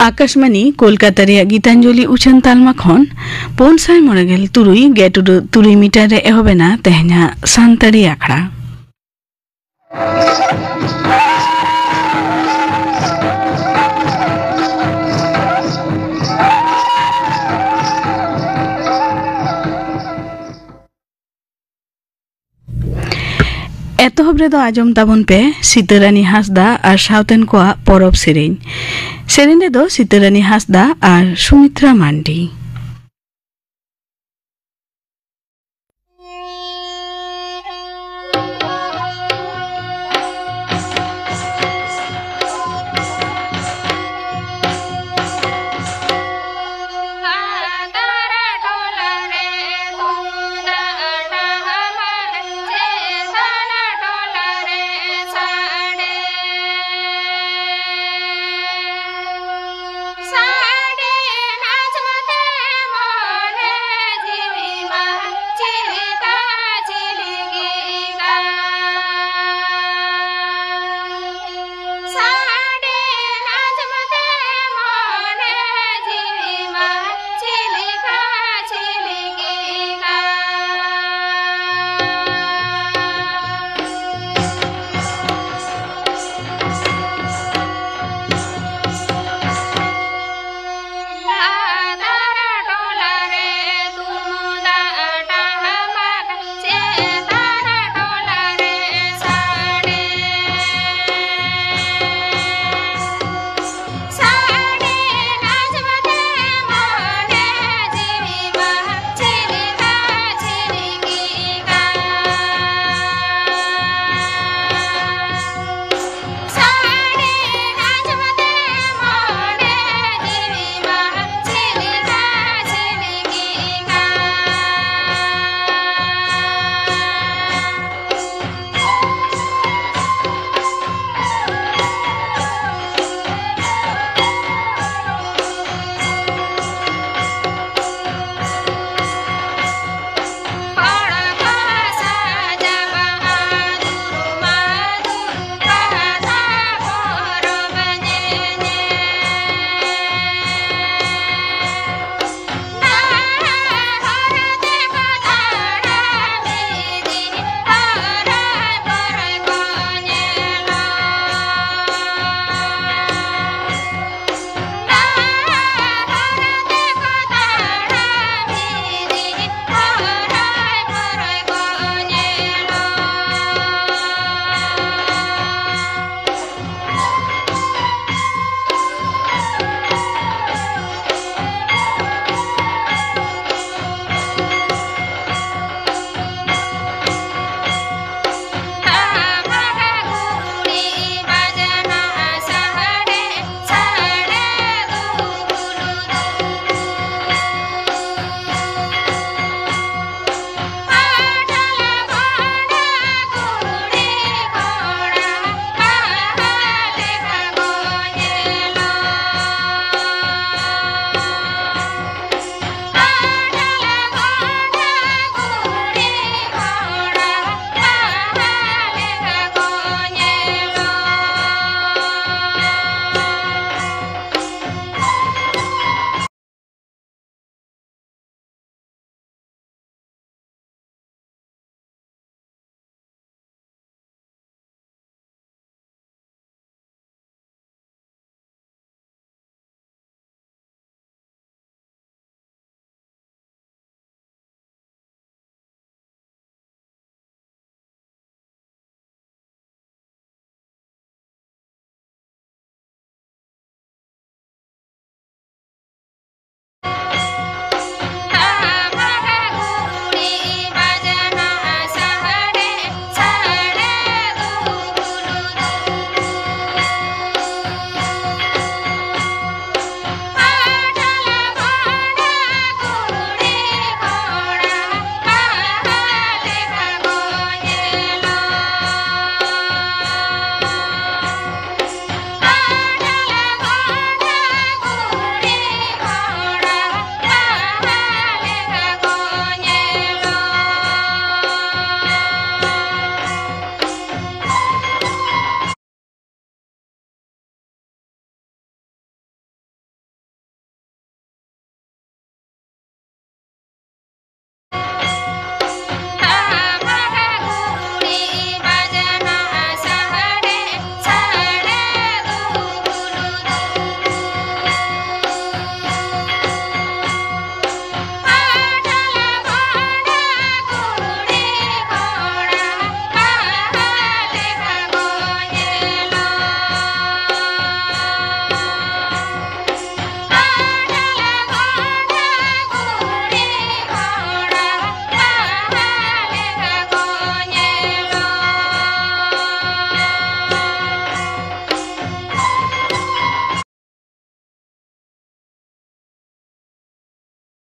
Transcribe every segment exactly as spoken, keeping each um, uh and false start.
ᱟᱠᱟᱥᱵᱟᱱᱤ ᱠᱳᱞᱠᱟᱛᱟ ᱨᱮᱭᱟᱜ ᱜᱤᱛᱟᱧᱡᱚᱞᱤ ᱩᱪᱷᱟᱹᱱ ᱛᱟᱞᱢᱟ ᱠᱷᱚᱱ ᱯᱩᱱ ᱥᱟᱭ ᱢᱚᱬᱮ ᱜᱮᱞ ᱛᱩᱨᱩᱭ ᱜᱮᱴ ᱩᱰᱟᱹᱜ ᱛᱩᱨᱩᱭ ᱢᱤᱴᱟᱨ ᱨᱮ ᱮᱦᱚᱵ ᱮᱱᱟ ᱛᱮᱦᱮᱧᱟᱜ ᱥᱟᱱᱛᱟᱲᱤ ᱟᱠᱷᱲᱟ᱾ ᱮᱛᱚᱦᱚᱵ ᱨᱮᱫᱚ ᱟᱸᱡᱚᱢ ᱛᱟᱵᱚᱱ ᱯᱮ ᱥᱤᱛᱟᱹᱨᱟᱱᱤ ᱦᱟᱸᱥᱫᱟ ᱟᱨ ᱥᱟᱶᱛᱮᱱ ᱠᱚᱣᱟᱜ ᱯᱚᱨᱚᱵᱽ ᱥᱮᱨᱮᱧ᱾ ᱥᱮᱨᱮᱧ ᱨᱮᱫᱚ ᱥᱤᱛᱟᱹᱨᱟᱱᱤ ᱦᱟᱸᱥᱫᱟ ᱟᱨ ᱥᱩᱢᱤᱛᱨᱟ ᱢᱟᱱᱰᱤ᱾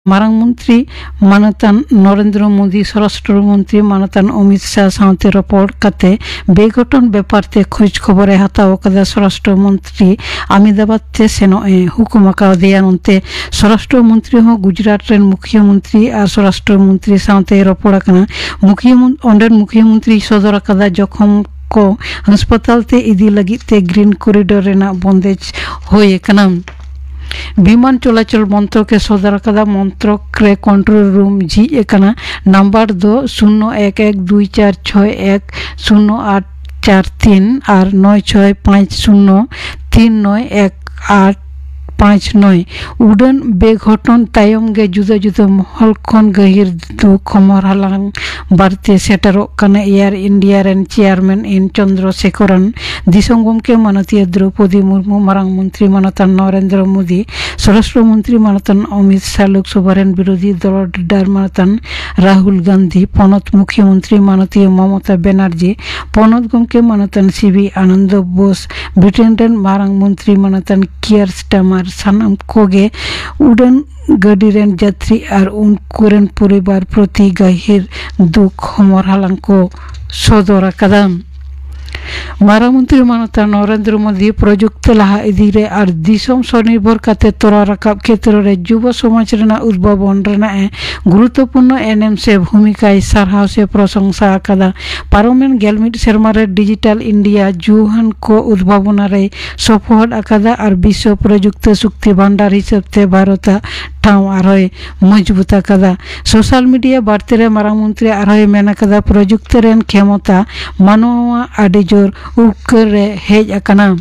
ᱢᱟᱨᱟᱝ ᱢᱚᱱᱛᱨᱤ ᱢᱟᱱᱚᱛᱟᱱ ᱱᱚᱨᱮᱱᱫᱨᱚ ᱢᱳᱫᱤ, ᱥᱚᱨᱟᱥᱴᱨᱚ ᱢᱚᱱᱛᱨᱤ ᱢᱟᱱᱚᱛᱟᱱ ᱚᱢᱤᱛ ᱥᱟᱦ ᱥᱟᱶᱛᱮ ᱨᱚᱯᱚᱲ ᱠᱟᱛᱮ ᱵᱮᱜᱷᱚᱴᱚᱱ ᱵᱮᱯᱟᱨ ᱛᱮ ᱠᱷᱳᱡᱽ ᱠᱷᱚᱵᱚᱨᱮ ᱦᱟᱛᱟᱣ ᱟᱠᱟᱫᱟ᱾ ᱥᱚᱨᱟᱥᱴᱨᱚ ᱢᱚᱱᱛᱨᱤ ᱟᱢᱮᱫᱟᱵᱟᱫ ᱛᱮ ᱥᱮᱱᱚᱜ ᱮ ᱦᱩᱠᱩᱢ ᱟᱠᱟᱣᱫᱮᱭᱟ᱾ ᱱᱚᱱᱛᱮ ᱥᱚᱨᱟᱥᱴᱨᱚ ᱢᱚᱱᱛᱨᱤ ᱦᱚᱸ ᱜᱩᱡᱽᱨᱟᱴ ᱨᱮᱱ ᱢᱩᱠᱷᱤᱭᱟᱹ ᱢᱚᱱᱛᱨᱤ ᱟᱨ ᱥᱚᱨᱟᱥᱴᱨᱚ ᱢᱚᱱᱛᱨᱤ ᱥᱟᱶᱛᱮᱭ ᱨᱚᱯᱚᱲ ᱟᱠᱟᱱᱟ᱾ ᱢᱩᱠᱷᱤᱭᱟᱹ ᱢᱚᱱ-, ᱚᱸᱰᱮᱱ ᱢᱩᱠᱷᱤᱭᱟᱹ ᱢᱚᱱᱛᱨᱤᱭ ᱥᱚᱫᱚᱨ ᱟᱠᱟᱫᱟ ᱡᱚᱠᱷᱚᱢ ᱠᱚ ᱦᱟᱥᱯᱟᱛᱟᱞ ᱛᱮ ᱤᱫᱤ ᱞᱟᱹᱜᱤᱫ ᱛᱮ ᱜᱨᱤᱱ ᱠᱚᱨᱤᱰᱚᱨ ᱨᱮᱱᱟᱜ ᱵᱚᱱᱫᱮᱡᱽ ᱦᱩᱭ ᱟᱠᱟᱱᱟ᱾ ᱵᱤᱢᱟᱱ ᱪᱚᱞᱟᱪᱚᱞ ᱢᱚᱱᱛᱨᱚᱠ ᱮ ᱥᱚᱫᱚᱨ ᱟᱠᱟᱫᱟ᱾ ᱢᱚᱱᱛᱨᱚᱠ ᱨᱮ ᱠᱚᱱᱴᱨᱳᱞ ᱨᱩᱢ ᱡᱷᱤᱡ ᱟᱠᱟᱱᱟ᱾ ᱱᱟᱢᱵᱟᱨ ᱫᱚ ᱥᱩᱱᱱᱚ ᱮᱠ ᱮᱠ ᱫᱩᱭ ᱪᱟᱨ ᱪᱷᱚᱭ ᱮᱠ ᱥᱩᱱᱱᱚ ᱟᱴ ᱪᱟᱨ ᱛᱤᱱ ᱟᱨ ᱱᱚᱭ ᱪᱷᱚᱭ ᱯᱟᱸᱪ ᱥᱩᱱᱱᱚ ᱛᱤᱱ ᱱᱚᱭ ᱮᱠ ᱟᱴ ᱯᱟᱸᱪ ᱱᱚᱭ᱾ ᱩᱰᱟᱹᱱ ᱵᱮᱜᱷᱚᱴᱚᱱ ᱛᱟᱭᱚᱢ ᱜᱮ ᱡᱩᱫᱟᱹ ᱡᱩᱫᱟᱹ ᱢᱚᱦᱚᱞ ᱠᱷᱚᱱ ᱜᱟᱹᱦᱤᱨ ᱫᱩᱠ ᱦᱚᱢᱚᱨ ᱦᱟᱞᱟᱝ ᱵᱟᱨᱛᱮ ᱥᱮᱴᱮᱨᱚᱜ ᱠᱟᱱᱟ᱾ ᱮᱭᱟᱨ ᱤᱱᱰᱤᱭᱟ ᱨᱮᱱ ᱪᱮᱭᱟᱨᱢᱮᱱ ᱮᱱ ᱪᱚᱱᱫᱨᱚ ᱥᱮᱠᱷᱚᱨᱚᱱ, ᱫᱤᱥᱚᱢ ᱜᱚᱢᱠᱮ ᱢᱟᱱᱚᱛᱤᱭᱟᱹ ᱫᱨᱚᱣᱯᱚᱫᱤ ᱢᱩᱨᱢᱩ, ᱢᱟᱨᱟᱝ ᱢᱚᱱᱛᱨᱤ ᱢᱟᱱᱚᱛᱟᱱ ᱱᱚᱨᱮᱱᱫᱨᱚ ᱢᱳᱫᱤ, ᱥᱚᱨᱟᱥᱴᱨᱚ ᱢᱚᱱᱛᱨᱤ ᱢᱟᱱᱚᱛᱟᱱ ᱚᱢᱤᱛ ᱥᱟᱦ, ᱞᱳᱠᱥᱚᱵᱷᱟ ᱨᱮᱱ ᱵᱤᱨᱳᱫᱷᱤ ᱫᱚᱞ ᱞᱤᱰᱟᱨ ᱢᱟᱱᱚᱛᱟᱱ ᱨᱟᱦᱩᱞ ᱜᱟᱱᱫᱷᱤ, ᱯᱚᱱᱚᱛ ᱢᱩᱠᱷᱭᱟᱹ ᱢᱚᱱᱛᱨᱤ ᱢᱟᱱᱚᱛᱤᱭᱟᱹ ᱢᱚᱢᱚᱛᱟ ᱵᱮᱱᱟᱨᱡᱤ, ᱯᱚᱱᱚᱛ ᱜᱚᱢᱠᱮ ᱢᱟᱱᱚᱛᱟᱱ C B Ananda Bose, Britain ᱨᱮᱱ ᱢᱟᱨᱟᱝ ᱢᱚᱱᱛᱨᱤ ᱢᱟᱱᱚᱛᱟᱱ ᱠᱤᱭᱟᱨ ᱥᱴᱟᱢᱟᱨ, ᱥᱟᱱᱟᱢ ᱠᱚᱜᱮ ᱩᱰᱟᱹᱱ ᱜᱟᱹᱰᱤ ᱨᱮᱱ ᱡᱟᱛᱨᱤ ᱟᱨ ᱩᱱᱠᱩ ᱨᱮᱱ ᱯᱚᱨᱤᱵᱟᱨ ᱯᱨᱚᱛᱤ ᱜᱟᱹᱦᱤᱨ ᱫᱩᱠ ᱦᱚᱢᱚᱨ ᱦᱟᱞᱟᱝ ᱠᱚ ᱥᱚᱫᱚᱨ ᱟᱠᱟᱫᱟ᱾ ᱢᱟᱨᱟᱝ ᱢᱚᱱᱛᱨᱤ ᱢᱟᱱᱚᱛᱟᱱ ᱱᱚᱨᱮᱱᱫᱨᱚ ᱢᱳᱫᱤ ᱯᱨᱚᱡᱩᱠᱛᱤ ᱞᱟᱦᱟ ᱤᱫᱤ ᱨᱮ ᱟᱨ ᱫᱤᱥᱚᱢ ᱥᱚᱱᱤᱨᱵᱷᱚᱨ ᱠᱟᱛᱮ ᱛᱚᱨᱟᱣ ᱨᱟᱠᱟᱵ ᱠᱷᱮᱛᱨᱚ ᱨᱮ ᱡᱩᱵᱚ ᱥᱚᱢᱟᱡᱽ ᱨᱮᱱᱟᱜ ᱩᱫᱵᱷᱟᱵᱚᱱ ᱨᱮᱱᱟᱜ ᱮ ᱜᱩᱨᱩᱛᱚᱯᱩᱨᱱᱚ ᱮᱱᱮᱢ ᱥᱮ ᱵᱷᱩᱢᱤᱠᱟᱭ ᱥᱟᱨᱦᱟᱣ ᱥᱮ ᱯᱨᱚᱥᱚᱝᱥᱟ ᱟᱠᱟᱫᱟ᱾ ᱯᱟᱨᱚᱢᱮᱱ ᱜᱮᱞ ᱢᱤᱫ ᱥᱮᱨᱢᱟ ᱨᱮ ᱰᱤᱡᱤᱴᱟᱞ ᱤᱱᱰᱤᱭᱟ ᱡᱩᱣᱟᱹᱱ ᱠᱚ ᱩᱫᱵᱷᱟᱵᱚᱱᱟ ᱨᱮᱭ ᱥᱚᱯᱚᱦᱚᱫ ᱟᱠᱟᱫᱟ ᱟᱨ ᱵᱤᱥᱥᱚ ᱯᱨᱚᱡᱩᱠᱛᱤ ᱥᱚᱠᱛᱤ ᱵᱷᱟᱱᱰᱟᱨ ᱦᱤᱥᱟᱹᱵ ᱛᱮ ᱵᱷᱟᱨᱚᱛ ᱟᱜ ᱴᱷᱟᱶ ᱟᱨᱦᱚᱸᱭ ᱢᱚᱡᱽᱵᱩᱛ ᱟᱠᱟᱫᱟ᱾ ᱥᱳᱥᱟᱞ ᱢᱤᱰᱤᱭᱟ ᱵᱟᱨᱛᱮ ᱨᱮ ᱢᱟᱨᱟᱝ ᱢᱚᱱᱛᱨᱤ ᱟᱨᱦᱚᱸᱭ ᱢᱮᱱ ᱟᱠᱟᱫᱟ, ᱯᱨᱚᱡᱩᱠᱛᱤ ᱨᱮᱱ ᱠᱷᱮᱢᱚᱛᱟ ᱢᱟᱱᱣᱟ ᱟᱹᱰᱤ ᱡᱳᱨ ᱩᱯᱠᱟᱹᱨ ᱨᱮ ᱦᱮᱡ ᱟᱠᱟᱱᱟ᱾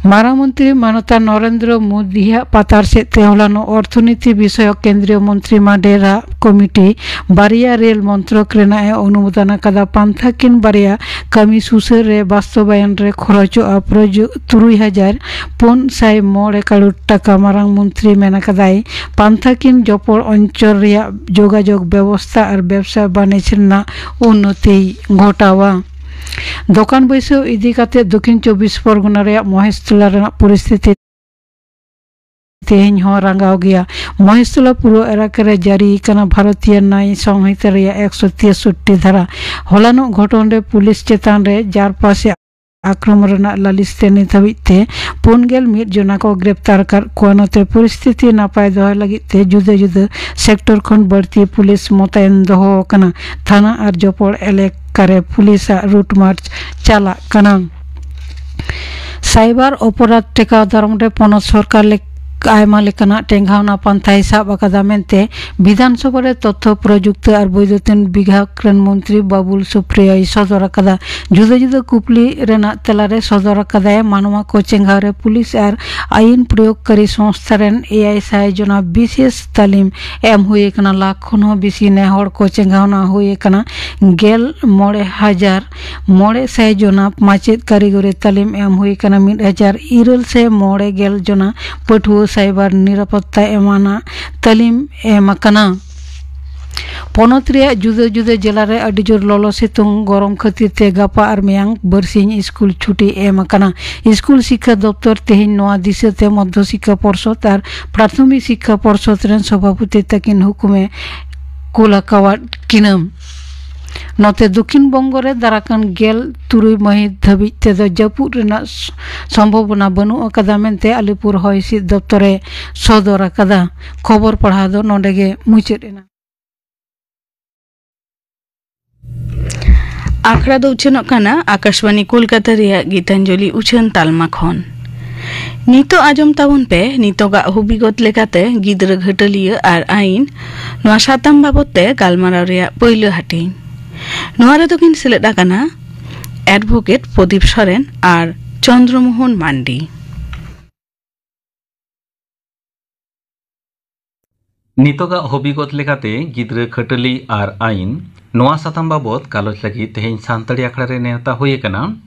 ᱢᱟᱨᱟᱝ ᱢᱚᱱᱛᱨᱤ ᱢᱟᱱᱚᱛᱟᱱ ᱱᱚᱨᱮᱱᱫᱨᱚ ᱢᱳᱫᱤᱭᱟᱜ ᱯᱟᱛᱟᱨ ᱥᱮᱫ ᱛᱮ ᱦᱚᱞᱟᱱᱚᱜ ᱚᱨᱛᱷᱚᱱᱤᱛᱤ ᱵᱤᱥᱚᱭᱚᱠ ᱠᱮᱱᱫᱨᱤᱭᱚ ᱢᱚᱱᱛᱨᱤ ᱢᱟᱰᱮᱨᱟ ᱠᱚᱢᱤᱴᱤ ᱵᱟᱨᱭᱟ ᱨᱮᱞ ᱢᱚᱱᱛᱨᱚᱠ ᱨᱮᱱᱟᱜ ᱮ ᱚᱱᱩᱢᱳᱫᱚᱱ ᱟᱠᱟᱫᱟ᱾ ᱯᱟᱱᱛᱷᱟ ᱠᱤᱱ ᱵᱟᱨᱭᱟ ᱠᱟᱹᱢᱤ ᱥᱩᱥᱟᱹᱨ ᱨᱮ ᱵᱟᱥᱛᱚᱵᱟᱭᱚᱱ ᱨᱮ ᱠᱷᱚᱨᱚᱪᱚᱜᱼᱟ ᱯᱨᱚᱡᱩ-, ᱛᱩᱨᱩᱭ ᱦᱟᱡᱟᱨ ᱯᱩᱱ ᱥᱟᱭ ᱢᱚᱬᱮ ᱠᱟᱨᱳᱲ ᱴᱟᱠᱟ᱾ ᱢᱟᱨᱟᱝ ᱢᱚᱱᱛᱨᱤ ᱢᱮᱱ ᱟᱠᱟᱫᱟᱭ, ᱯᱟᱱᱛᱷᱟ ᱠᱤᱱ ᱡᱚᱯᱚᱲ ᱚᱧᱪᱚᱞ ᱨᱮᱭᱟᱜ ᱡᱳᱜᱟᱡᱳᱜᱽ ᱵᱮᱵᱚᱥᱛᱷᱟ ᱟᱨ ᱵᱮᱵᱽᱥᱟ ᱵᱟᱹᱱᱤᱡᱽ ᱨᱮᱱᱟᱜ ᱩᱱᱱᱚᱛᱤᱭ ᱜᱷᱚᱴᱟᱣᱟ᱾ ᱫᱚᱠᱟᱱ ᱵᱟᱹᱭᱥᱟᱹᱣ ᱤᱫᱤ ᱠᱟᱛᱮ ᱫᱚᱠᱷᱤᱱ ᱪᱚᱵᱵᱤᱥ ᱯᱚᱨᱜᱚᱱᱟ ᱨᱮᱭᱟᱜ ᱢᱚᱦᱮᱥᱛᱚᱞᱟ ᱨᱮᱱᱟᱜ ᱯᱚᱨᱤᱥᱛᱷᱤᱛᱤ ᱛᱮᱦᱮᱧ ᱦᱚᱸ ᱨᱟᱸᱜᱟᱣ ᱜᱮᱭᱟ᱾ ᱢᱚᱦᱮᱥᱛᱚᱞᱟ ᱯᱩᱨ ᱮᱞᱟᱠᱟ ᱨᱮ ᱡᱟᱹᱨᱤ ᱠᱟᱱᱟ ᱵᱷᱟᱨᱚᱛᱤᱭᱚ ᱱᱟᱭ ᱥᱚᱝᱦᱤᱛᱟ ᱨᱮᱭᱟᱜ ᱮᱠᱥᱚ ᱛᱮᱥᱚᱴᱴᱤ ᱫᱷᱟᱨᱟ᱾ ᱦᱚᱞᱟᱱᱚᱜ ᱜᱷᱚᱴᱚᱱ ᱨᱮ ᱯᱩᱞᱤᱥ ᱪᱮᱛᱟᱱ ᱨᱮ ᱡᱟᱨᱯᱟᱥ ᱟᱠᱨᱚᱢ ᱨᱮᱱᱟᱜ ᱞᱟᱹᱞᱤᱥ ᱛᱮ ᱱᱤᱛ ᱦᱟᱹᱵᱤᱡ ᱛᱮ ᱯᱩᱱ ᱜᱮᱞ ᱢᱤᱫ ᱡᱚᱱᱟ ᱠᱚ ᱜᱨᱮᱯᱛᱟᱨ ᱟᱠᱟᱫ ᱠᱚᱣᱟ᱾ ᱱᱚᱛᱮ ᱯᱚᱨᱤᱥᱛᱷᱤᱛᱤ ᱱᱟᱯᱟᱭ ᱫᱚᱦᱚᱭ ᱞᱟᱹᱜᱤᱫ ᱛᱮ ᱡᱩᱫᱟᱹ ᱡᱩᱫᱟᱹ ᱥᱮᱠᱴᱚᱨ ᱠᱷᱚᱱ ᱵᱟᱹᱲᱛᱤ ᱯᱩᱞᱤᱥ ᱢᱚᱛᱟᱭᱮᱱ ᱫᱚᱦᱚ ᱟᱠᱟᱱᱟ᱾ ᱛᱷᱟᱱᱟ ᱟᱨ ᱡᱚᱯᱚᱲ ᱮᱞᱟᱠᱟ ᱨᱮ ᱯᱩᱞᱤᱥᱟᱜ ᱨᱩᱴ ᱢᱟᱨᱪ ᱪᱟᱞᱟᱜ ᱠᱟᱱᱟ᱾ ᱥᱟᱭᱵᱟᱨ ᱚᱯᱚᱨᱟᱫᱷ ᱴᱮᱠᱟᱣ ᱫᱟᱨᱟᱢ ᱨᱮ ᱯᱚᱱᱚᱛ ᱥᱚᱨᱠᱟᱨ ᱞᱮᱠ- ᱟᱭᱢᱟ ᱞᱮᱠᱟᱱᱟᱜ ᱴᱮᱸᱜᱟᱣᱱᱟ ᱯᱟᱱᱛᱷᱟᱭ ᱥᱟᱵ ᱟᱠᱟᱫᱟ ᱢᱮᱱᱛᱮ ᱵᱤᱫᱷᱟᱱ ᱥᱚᱵᱷᱟ ᱨᱮ ᱛᱚᱛᱛᱷᱚ ᱯᱨᱚᱡᱩᱠᱛᱤ ᱟᱨ ᱵᱳᱭᱫᱩᱛᱤᱱ ᱵᱤᱵᱷᱟᱜᱽ ᱨᱮᱱ ᱢᱚᱱᱛᱨᱤ ᱵᱟᱵᱩᱞ ᱥᱩᱯᱨᱤᱭᱟᱭ ᱥᱚᱫᱚᱨ ᱟᱠᱟᱫᱟ᱾ ᱡᱩᱫᱟᱹ ᱡᱩᱫᱟᱹ ᱠᱩᱠᱞᱤ ᱨᱮᱱᱟᱜ ᱛᱮᱞᱟ ᱨᱮ ᱥᱚᱫᱚᱨ ᱟᱠᱟᱫᱟᱭ, ᱢᱟᱱᱣᱟ ᱠᱚ ᱪᱮᱸᱜᱷᱟᱣ ᱨᱮ ᱯᱩᱞᱤᱥ ᱟᱨ ᱟᱹᱭᱤᱱ ᱯᱨᱚᱭᱳᱜᱽᱠᱟᱨᱤ ᱥᱚᱝᱥᱛᱷᱟ ᱨᱮᱱ ᱮᱭᱟᱭ ᱥᱟᱭ ᱡᱚᱱᱟ ᱵᱤᱥᱮᱥ ᱛᱟᱹᱞᱤᱢ ᱮᱢ ᱦᱩᱭ ᱟᱠᱟᱱᱟ᱾ ᱞᱟᱠᱷ ᱠᱷᱚᱱ ᱦᱚᱸ ᱵᱮᱥᱤ ᱱᱮ ᱦᱚᱲ ᱠᱚ ᱪᱮᱸᱜᱷᱟᱣᱱᱟ ᱦᱩᱭ ᱟᱠᱟᱱᱟ᱾ ᱜᱮᱞ ᱢᱚᱬᱮ ᱦᱟᱡᱟᱨ ᱢᱚᱬᱮ ᱥᱟᱭ ᱡᱚᱱᱟ ᱢᱟᱪᱮᱫ ᱠᱟᱹᱨᱤᱜᱚᱨᱤ ᱛᱟᱹᱞᱤᱢ ᱮᱢ ᱦᱩᱭ ᱟᱠᱟᱱᱟ᱾ ᱢᱤᱫ ᱦᱟᱡᱟᱨ ᱤᱨᱟᱹᱞ ᱥᱟᱭ ᱢᱚᱬᱮ ᱜᱮᱞ ᱡᱚᱱᱟ ᱯᱟᱹᱴᱷᱩᱣᱟᱹ ᱥᱟᱭᱵᱟᱨ ᱱᱤᱨᱟᱯᱚᱛᱛᱟ ᱮᱢᱟᱱᱟᱜ ᱛᱟᱹᱞᱤᱢ ᱮᱢ ᱟᱠᱟᱱᱟ᱾ ᱯᱚᱱᱚᱛ ᱨᱮᱭᱟᱜ ᱡᱩᱫᱟᱹ ᱡᱩᱫᱟᱹ ᱡᱮᱞᱟ ᱨᱮ ᱟᱹᱰᱤ ᱡᱳᱨ ᱞᱚᱞᱚ ᱥᱤᱛᱩᱝ ᱜᱚᱨᱚᱢ ᱠᱷᱟᱹᱛᱤᱨ ᱛᱮ ᱜᱟᱯᱟ ᱟᱨ ᱢᱮᱭᱟᱝ ᱵᱟᱹᱨᱥᱤᱧ ᱥᱠᱩᱞ ᱪᱷᱩᱴᱤ ᱮᱢ ᱟᱠᱟᱱᱟ᱾ ᱥᱠᱩᱞ ᱥᱤᱠᱠᱷᱟ ᱫᱚᱯᱛᱚᱨ ᱛᱮᱦᱮᱧ ᱱᱚᱣᱟ ᱫᱤᱥᱟᱹ ᱛᱮ ᱢᱚᱫᱽᱫᱷᱚ ᱥᱤᱠᱠᱷᱟ ᱯᱚᱨᱥᱚᱫ ᱟᱨ ᱯᱨᱟᱛᱷᱚᱢᱤᱠ ᱥᱤᱠᱠᱷᱟ ᱯᱚᱨᱥᱚᱫ ᱨᱮᱱ ᱥᱚᱵᱷᱟᱯᱚᱛᱤ ᱛᱟᱹᱠᱤᱱ ᱦᱩᱠᱩᱢᱮ ᱠᱩᱞ ᱟᱠᱟᱣᱟᱫ ᱠᱤᱱᱟᱹ᱾ ᱱᱚᱛᱮ ᱫᱚᱠᱷᱤᱱ ᱵᱚᱝᱜᱚ ᱨᱮ ᱫᱟᱨᱟᱠᱟᱱ ᱜᱮᱞ ᱛᱩᱨᱩᱭ ᱢᱟᱹᱦᱤᱛ ᱫᱷᱟᱹᱵᱤᱡ ᱛᱮᱫᱚ ᱡᱟᱹᱯᱩᱫ ᱨᱮᱱᱟᱜ ᱥ- ᱥᱚᱢᱵᱷᱚᱵᱚᱱᱟ ᱵᱟᱹᱱᱩᱜ ᱟᱠᱟᱫᱟ ᱢᱮᱱᱛᱮ ᱟᱞᱤᱯᱩᱨ ᱦᱚᱭ ᱦᱤᱸᱥᱤᱫ ᱫᱚᱯᱛᱚᱨ ᱮ ᱥᱚᱫᱚᱨ ᱟᱠᱟᱫᱟ᱾ ᱠᱷᱚᱵᱚᱨ ᱯᱟᱲᱦᱟᱣ ᱫᱚ ᱱᱚᱰᱮ ᱜᱮ ᱢᱩᱪᱟᱹᱫ ᱮᱱᱟ᱾ ᱟᱠᱷᱲᱟ ᱫᱚ ᱩᱪᱷᱟᱹᱱᱚᱜ ᱠᱟᱱᱟ ᱟᱠᱟᱥᱵᱟᱱᱤ ᱠᱳᱞᱠᱟᱛᱟ ᱨᱮᱭᱟᱜ ᱜᱤᱛᱟᱧᱡᱚᱞᱤ ᱩᱪᱷᱟᱹᱱ ᱛᱟᱞᱢᱟ ᱠᱷᱚᱱ᱾ ᱱᱤᱛᱚᱜ ᱟᱸᱡᱚᱢ ᱛᱟᱵᱚᱱ ᱯᱮ ᱱᱤᱛᱚᱜᱟᱜ ᱦᱚᱵᱤᱜᱚᱛ ᱞᱮᱠᱟᱛᱮ ᱜᱤᱫᱽᱨᱟᱹ ᱜᱷᱟᱹᱴᱟᱹᱞᱤᱭᱟᱹ ᱟᱨ ᱟᱹᱭᱤᱱ, ᱱᱚᱣᱟ ᱥᱟᱛᱟᱢ ᱵᱟᱵᱚᱛ ᱛᱮ ᱜᱟᱞᱢᱟᱨᱟᱣ ᱨᱮᱭᱟᱜ ᱯᱳᱭᱞᱳ ᱦᱟᱹᱴᱤᱧ᱾ ᱱᱚᱣᱟ ᱨᱮᱫᱚ ᱠᱤᱱ ᱥᱮᱞᱮᱫ ᱟᱠᱟᱱᱟ ᱮᱰᱵᱷᱳᱠᱮᱴ ᱯᱨᱚᱫᱤᱯ ᱥᱚᱨᱮᱱ ᱟᱨ ᱪᱚᱱᱫᱨᱚᱢᱳᱦᱚᱱ ᱢᱟᱱᱰᱤ᱾ ᱱᱤᱛᱚᱜᱟᱜ ᱦᱚᱵᱤᱜᱚᱛ ᱞᱮᱠᱟᱛᱮ ᱜᱤᱫᱽᱨᱟᱹ ᱠᱷᱟᱹᱴᱟᱹᱞᱤ ᱟᱨ ᱟᱹᱭᱤᱱ, ᱱᱚᱣᱟ ᱥᱟᱛᱟᱢ ᱵᱟᱵᱚᱛ ᱜᱟᱞᱚᱪ ᱞᱟᱹᱜᱤᱫ ᱛᱮᱦᱮᱧ ᱥᱟᱱᱛᱟᱲᱤ ᱟᱠᱷᱲᱟ ᱨᱮ ᱱᱮᱣᱛᱟ ᱦᱩᱭ ᱟᱠᱟᱱᱟ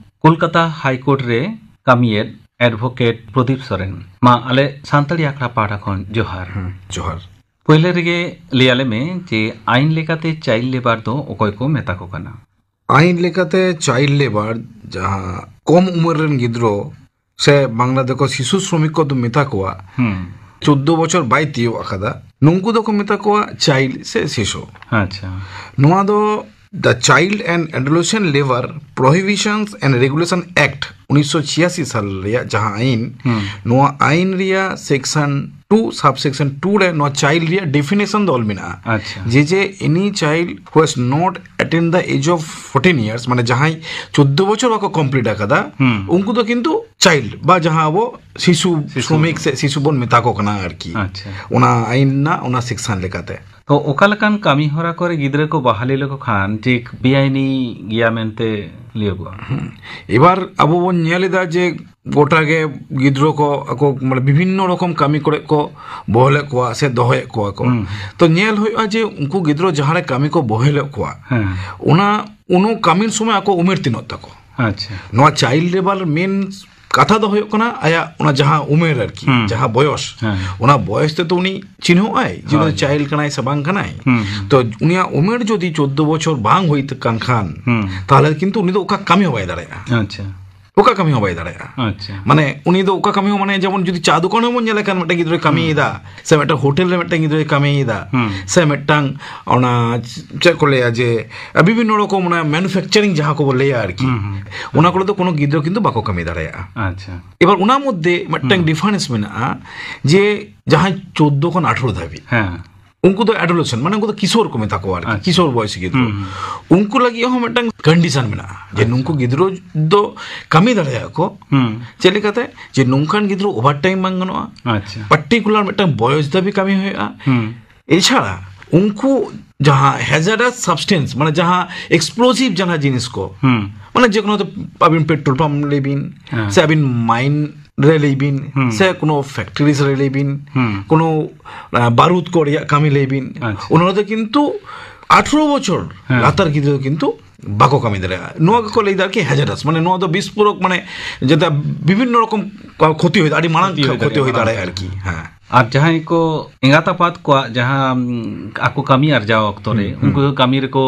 ᱠᱳᱞᱠᱟᱛᱟ ᱦᱟᱭ ᱠᱳᱨᱴ ᱨᱮ ᱠᱟᱹᱢᱤᱭᱮᱫ ᱮᱰᱵᱷᱳᱠᱮᱴ ᱯᱨᱚᱫᱤᱯ ᱥᱚᱨᱮᱱ᱾ ᱢᱟ ᱟᱞᱮ ᱥᱟᱱᱛᱟᱲᱤ ᱟᱠᱷᱲᱟ ᱯᱟᱦᱴᱟ ᱠᱷᱚᱱ ᱡᱚᱦᱟᱨ᱾ ᱦᱩᱸ, ᱡᱚᱦᱟᱨ᱾ ᱯᱳᱭᱞᱳ ᱨᱮᱜᱮ ᱞᱟᱹᱭ ᱟᱞᱮ ᱢᱮ ᱡᱮ ᱟᱹᱭᱤᱱ ᱞᱮᱠᱟᱛᱮ ᱪᱟᱭᱤᱞᱰ ᱞᱮᱵᱟᱨ ᱫᱚ ᱚᱠᱚᱭ ᱠᱚ ᱢᱮᱛᱟ ᱠᱚ ᱠᱟᱱᱟ? ᱟᱭᱤᱱ ᱞᱮᱠᱟᱛᱮ ᱪᱟᱭᱤᱞᱰ ᱞᱮᱵᱟᱨ, ᱡᱟᱦᱟᱸ ᱠᱚᱢ ᱩᱢᱮᱨ ᱨᱮᱱ ᱜᱤᱫᱽᱨᱟᱹ ᱥᱮ ᱵᱟᱝᱞᱟ ᱛᱮᱠᱚ ᱥᱤᱥᱩ ᱥᱨᱚᱢᱤᱠ ᱠᱚ ᱢᱮᱛᱟ ᱠᱚᱣᱟ, ᱦᱩᱸ᱾ ᱪᱳᱫᱽᱫᱳ ᱵᱚᱪᱷᱚᱨ ᱵᱟᱭ ᱛᱤᱭᱳᱜ ᱟᱠᱟᱫᱟ, ᱱᱩᱝᱠᱩ ᱫᱚᱠᱚ ᱢᱮᱛᱟ ᱠᱚᱣᱟ ᱪᱟᱭᱤᱞᱰ ᱥᱮ ᱥᱤᱥᱩ᱾ ᱟᱪᱪᱷᱟ᱾ ᱱᱚᱣᱟ ᱫᱚ The Child and Adolescent Labour Prohibitions and Regulation Act ᱩᱱᱤᱥᱥᱚ ᱪᱷᱤᱭᱟᱥᱤ ᱥᱟᱞ ᱨᱮᱭᱟᱜ ᱡᱟᱦᱟᱸ ᱟᱭᱤᱱ, ᱦᱩᱸ᱾ ᱱᱚᱣᱟ ᱟᱭᱤᱱ ᱨᱮᱭᱟᱜ ᱥᱮᱠᱥᱚᱱ ᱴᱩ, ᱥᱟᱵ ᱥᱮᱠᱥᱚᱱ ᱴᱩ ᱨᱮ ᱱᱚᱣᱟ ᱪᱟᱭᱤᱞᱰ ᱨᱮᱭᱟᱜ ᱰᱮᱯᱷᱤᱱᱮᱥᱚᱱ ᱫᱚ ᱚᱞ ᱢᱮᱱᱟᱜᱼᱟ᱾ ᱟᱪᱪᱷᱟ᱾ ᱡᱮ ᱡᱮ any child who has not attained the age of fourteen years, ᱢᱟᱱᱮ ᱡᱟᱦᱟᱸᱭ ᱪᱳᱫᱽᱫᱳ ᱵᱚᱪᱷᱚᱨ ᱵᱟᱠᱚ ᱠᱚᱢᱯᱞᱤᱴ ᱟᱠᱟᱫᱟ, ᱦᱩᱸ᱾ ᱩᱱᱠᱩ ᱫᱚ ᱠᱤᱱᱛᱩ ᱪᱟᱭᱤᱞᱰ ᱵᱟ ᱡᱟᱦᱟᱸ ᱟᱵᱚ ᱥᱤᱥᱩ, ᱥᱤᱥᱩ᱾ ᱥᱨᱚᱢᱤᱠ ᱥᱮ ᱥᱤᱥᱩ ᱵᱚᱱ ᱢᱮᱛᱟ ᱠᱚ ᱠᱟᱱᱟ ᱟᱨᱠᱤ᱾ ᱟᱪᱪᱷᱟ᱾ ᱚᱱᱟ ᱟᱭᱤᱱ ᱨᱮᱱᱟᱜ ᱚᱱᱟ ᱥᱮᱠᱥᱚᱱ ᱞᱮᱠᱟᱛᱮ᱾ ᱛᱚ ᱚᱠᱟ ᱞᱮᱠᱟᱱ ᱠᱟᱹᱢᱤ ᱦᱚᱨᱟ ᱠᱚᱨᱮ ᱜᱤᱫᱽᱨᱟᱹ ᱠᱚ ᱵᱟᱦᱟᱞᱤ ᱞᱮᱠᱚ ᱠᱷᱟᱱ ᱴᱷᱤᱠ ᱵᱮᱟᱭᱤᱱᱤ ᱜᱮᱭᱟ ᱢᱮᱱᱛᱮ ᱞᱟᱹᱭᱚᱜᱚᱜᱼᱟ? ᱮᱵᱟᱨ ᱟᱵᱚ ᱵᱚᱱ ᱧᱮᱞ ᱮᱫᱟ ᱡᱮ ᱜᱚᱴᱟ ᱜᱮ ᱜᱤᱫᱽᱨᱟᱹ ᱠᱚ ᱟᱠᱚ ᱢᱟᱱᱮ ᱵᱤᱵᱷᱤᱱᱱᱚ ᱨᱚᱠᱚᱢ ᱠᱟᱹᱢᱤ ᱠᱚᱨᱮ ᱠᱚ ᱵᱚᱦᱮᱞᱮᱫ ᱠᱚᱣᱟ ᱥᱮ ᱫᱚᱦᱚᱭᱮᱫ ᱠᱚᱣᱟ ᱠᱚ᱾ ᱦᱩᱸ᱾ ᱛᱚ ᱧᱮᱞ ᱦᱩᱭᱩᱜᱼᱟ ᱡᱮ ᱩᱱᱠᱩ ᱜᱤᱫᱽᱨᱟᱹ ᱡᱟᱦᱟᱸ ᱨᱮ ᱠᱟᱹᱢᱤ ᱠᱚ ᱵᱚᱦᱮᱞᱮᱫ ᱠᱚᱣᱟ, ᱦᱮᱸ᱾ ᱚᱱᱟ ᱩᱱᱩ ᱠᱟᱹᱢᱤ ᱥᱚᱢᱚᱭ ᱟᱠᱚ ᱩᱢᱮᱨ ᱛᱤᱱᱟᱹᱜ ᱛᱟᱠᱚ? ᱟᱪᱪᱷᱟ᱾ ᱱᱚᱣᱟ ᱪᱟᱭᱤᱞᱰ ᱞᱮᱵᱟᱨ ᱢᱮᱱ ᱠᱟᱛᱷᱟ ᱫᱚ ᱦᱩᱭᱩᱜ ᱠᱟᱱᱟ ᱟᱭᱟᱜ ᱚᱱᱟ ᱡᱟᱦᱟᱸ ᱩᱢᱮᱨ ᱟᱨᱠᱤ, ᱦᱩᱸ᱾ ᱡᱟᱦᱟᱸ ᱵᱚᱭᱚᱥ, ᱦᱮᱸ᱾ ᱚᱱᱟ ᱵᱚᱭᱚᱥ ᱛᱮᱫᱚ ᱩᱱᱤ ᱪᱤᱱᱦᱟᱹᱣ ᱟᱭ ᱡᱮ ᱩᱱᱤ ᱦᱳᱭ᱾ ᱫᱚ ᱪᱟᱭᱤᱞᱰ ᱠᱟᱱᱟᱭ ᱥᱮ ᱵᱟᱝ ᱠᱟᱱᱟᱭ᱾ ᱦᱩᱸ, ᱦᱩᱸ᱾ ᱛᱚ ᱩᱱᱤᱭᱟᱜ ᱩᱢᱮᱨ ᱡᱩᱫᱤ ᱪᱳᱫᱽᱫᱳ ᱵᱚᱪᱷᱚᱨ ᱵᱟᱝ ᱦᱩᱭ ᱠᱟᱱ ᱠᱷᱟᱱ, ᱦᱩᱸ᱾ ᱛᱟᱦᱚᱞᱮ ᱠᱤᱱᱛᱩ ᱩᱱᱤ ᱫᱚ ᱚᱠᱟ ᱠᱟᱹᱢᱤ ᱦᱚᱸ ᱵᱟᱭ ᱫᱟᱲᱮᱭᱟᱜᱼᱟ᱾ ᱟᱪᱪᱷᱟ᱾ ᱚᱠᱟ ᱠᱟᱹᱢᱤ ᱦᱚᱸ ᱵᱟᱭ ᱫᱟᱲᱮᱭᱟᱜᱼᱟ᱾ ᱟᱪᱪᱷᱟ᱾ ᱢᱟᱱᱮ ᱩᱱᱤ ᱫᱚ ᱚᱠᱟ ᱠᱟᱹᱢᱤ ᱦᱚᱸ, ᱢᱟᱱᱮ ᱡᱮᱢᱚᱱ ᱡᱩᱫᱤ ᱪᱟ ᱫᱚᱠᱟᱱ ᱦᱚᱸᱵᱚᱱ ᱧᱮᱞᱮ ᱠᱷᱟᱱ ᱢᱤᱫᱴᱮᱱ ᱜᱤᱫᱽᱨᱟᱹᱭ ᱠᱟᱹᱢᱤᱭᱮᱫᱟ, ᱥᱮ ᱢᱤᱫᱴᱮᱱ ᱦᱳᱴᱮᱞ ᱨᱮ ᱢᱤᱫᱴᱮᱱ ᱜᱤᱫᱽᱨᱟᱹᱭ ᱠᱟᱹᱢᱤᱭᱮᱫᱟ, ᱦᱩᱸ᱾ ᱥᱮ ᱢᱤᱫᱴᱟᱝ ᱚᱱᱟ ᱪᱮᱫ ᱠᱚ ᱞᱟᱹᱭᱟ ᱡᱮ ᱵᱤᱵᱷᱤᱱᱱᱚ ᱨᱚᱠᱚᱢ ᱚᱱᱟ ᱢᱮᱱᱩᱯᱷᱮᱠᱪᱟᱨᱤᱝ ᱡᱟᱦᱟᱸ ᱠᱚᱵᱚ ᱞᱟᱹᱭᱟ ᱟᱨᱠᱤ, ᱦᱩᱸ, ᱦᱩᱸ᱾ ᱚᱱᱟ ᱠᱚᱨᱮ ᱫᱚ ᱠᱳᱱᱳ ᱜᱤᱫᱽᱨᱟᱹ ᱠᱤᱱᱛᱩ ᱵᱟᱠᱚ ᱠᱟᱹᱢᱤ ᱫᱟᱲᱮᱭᱟᱜᱼᱟ᱾ ᱟᱪᱪᱷᱟ᱾ ᱮᱵᱟᱨ ᱚᱱᱟ ᱢᱚᱫᱽᱫᱷᱮ ᱢᱤᱫᱴᱟᱝ ᱦᱩᱸ᱾ ᱰᱤᱯᱷᱟᱨᱮᱱᱥ ᱢᱮᱱᱟᱜᱼᱟ ᱡᱮ ᱡᱟᱦᱟᱸᱭ ᱪᱳᱫᱽᱫᱳ ᱠᱷᱚᱱ ᱟᱴᱷᱨᱚ ᱫᱷᱟᱹᱵᱤᱡ, ᱦᱮᱸ᱾ ᱩᱱᱠᱩ ᱫᱚ ᱮᱰᱳᱞᱮᱥᱮᱱᱴ, ᱢᱟᱱᱮ ᱩᱱᱠᱩ ᱫᱚ ᱠᱤᱥᱳᱨ ᱠᱚ ᱢᱮᱛᱟ ᱠᱚᱣᱟ ᱟᱨᱠᱤ, ᱟᱪᱪᱷᱟ᱾ ᱠᱤᱥᱳᱨ ᱵᱚᱭᱮᱥ ᱜᱤᱫᱽᱨᱟᱹ᱾ ᱦᱩᱸ, ᱦᱩᱸ᱾ ᱩᱱᱠᱩ ᱞᱟᱹᱜᱤᱫ ᱦᱚᱸ ᱢᱤᱫᱴᱟᱝ ᱠᱚᱱᱰᱤᱥᱚᱱ ᱢᱮᱱᱟᱜᱼᱟ ᱡᱮ ᱟᱪᱪᱷᱟ᱾ ᱱᱩᱠᱩ ᱜᱤᱫᱽᱨᱟᱹ ᱫᱚ ᱠᱟᱹᱢᱤ ᱫᱟᱲᱮᱭᱟᱜᱼᱟ ᱠᱚ᱾ ᱦᱩᱸ᱾ ᱪᱮᱫ ᱞᱮᱠᱟᱛᱮ? ᱡᱮ ᱱᱚᱝᱠᱟᱱ ᱜᱤᱫᱽᱨᱟᱹ ᱳᱵᱷᱟᱨ ᱴᱟᱭᱤᱢ ᱵᱟᱝ ᱜᱟᱱᱚᱜᱼᱟ, ᱟᱪᱪᱷᱟ᱾ ᱯᱟᱨᱴᱤᱠᱩᱞᱟᱨ ᱢᱤᱫᱴᱟᱝ ᱵᱚᱭᱚᱥ ᱫᱷᱟᱹᱵᱤᱡ ᱠᱟᱹᱢᱤ ᱦᱩᱭᱩᱜᱼᱟ᱾ ᱦᱩᱸ᱾ ᱮᱪᱷᱟᱲᱟ ᱩᱱᱠᱩ ᱡᱟᱦᱟᱸ ᱦᱮᱡᱟᱨᱰᱟᱥ ᱥᱟᱵᱥᱴᱮᱱᱥ, ᱢᱟᱱᱮ ᱡᱟᱦᱟᱸ ᱮᱠᱥᱯᱞᱳᱥᱤᱵᱷ ᱡᱟᱦᱟᱸ ᱡᱤᱱᱤᱥ ᱠᱚ, ᱦᱩᱸ᱾ ᱢᱟᱱᱮ ᱡᱮ ᱠᱳᱱᱳ ᱫᱚ ᱟᱹᱵᱤᱱ ᱯᱮᱴᱨᱳᱞ ᱯᱟᱢᱯ ᱞᱟᱹᱭ ᱵᱤᱱ, ᱦᱮᱸ᱾ ᱥᱮ ᱟᱹᱵᱤᱱ ᱢᱟᱭᱤᱱ ᱨᱮ ᱞᱟᱹᱭ ᱵᱤᱱ, ᱦᱩᱸ᱾ ᱥᱮ ᱠᱳᱱᱳ ᱯᱷᱮᱠᱴᱨᱤᱡᱽ ᱨᱮ ᱞᱟᱹᱭ ᱵᱤᱱ, ᱦᱩᱸ᱾ ᱠᱳᱱᱳ, ᱟᱸ, ᱵᱟᱨᱩᱫ ᱠᱚ ᱨᱮᱭᱟᱜ ᱠᱟᱹᱢᱤ ᱞᱟᱹᱭ ᱵᱤᱱ, ᱟᱪᱪᱷᱟ᱾ ᱚᱱᱟ ᱫᱚ ᱠᱤᱱᱛᱩ ᱟᱴᱷᱨᱚ ᱵᱚᱪᱷᱚᱨ ᱦᱮᱸ᱾ ᱞᱟᱛᱟᱨ ᱜᱤᱫᱽᱨᱟᱹ ᱠᱤᱱᱛᱩ ᱵᱟᱠᱚ ᱠᱟᱹᱢᱤ ᱫᱟᱲᱮᱭᱟᱜᱼᱟ᱾ ᱱᱚᱣᱟ ᱜᱮᱠᱚ ᱞᱟᱹᱭ ᱫᱟ ᱟᱨᱠᱤ ᱦᱮᱡᱟᱨᱟᱥ, ᱢᱟᱱᱮ ᱱᱚᱣᱟ ᱫᱚ ᱵᱤᱥᱯᱷᱳᱨᱚᱠ, ᱢᱟᱱᱮ ᱡᱟᱛᱮ ᱵᱤᱵᱷᱤᱱᱱᱚ ᱨᱚᱠᱚᱢ ᱠᱷᱚᱛᱤ ᱦᱩᱭ, ᱟᱹᱰᱤ ᱢᱟᱨᱟᱝ ᱠᱷᱚᱛᱤ ᱦᱩᱭ ᱠᱷᱚᱛᱤ ᱦᱩᱭ ᱫᱟᱲᱮᱭᱟᱜᱼᱟ, ᱫᱟᱲᱮᱭᱟᱜᱼᱟ ᱢᱟᱨᱟᱝ ᱟᱨᱠᱤ᱾ ᱦᱮᱸ᱾ ᱟᱨ ᱡᱟᱦᱟᱸᱭ ᱠᱚ ᱮᱸᱜᱟᱛ ᱟᱯᱟᱛ ᱠᱚᱣᱟᱜ ᱡᱟᱦᱟᱸ, ᱩᱢ, ᱟᱠᱚ ᱠᱟᱹᱢᱤ ᱟᱨᱡᱟᱣ ᱚᱠᱛᱚ ᱨᱮ, ᱦᱩᱸ, ᱦᱩᱸ, ᱩᱱᱠᱩ ᱦᱩᱸ᱾ ᱠᱟᱹᱢᱤ ᱨᱮᱠᱚ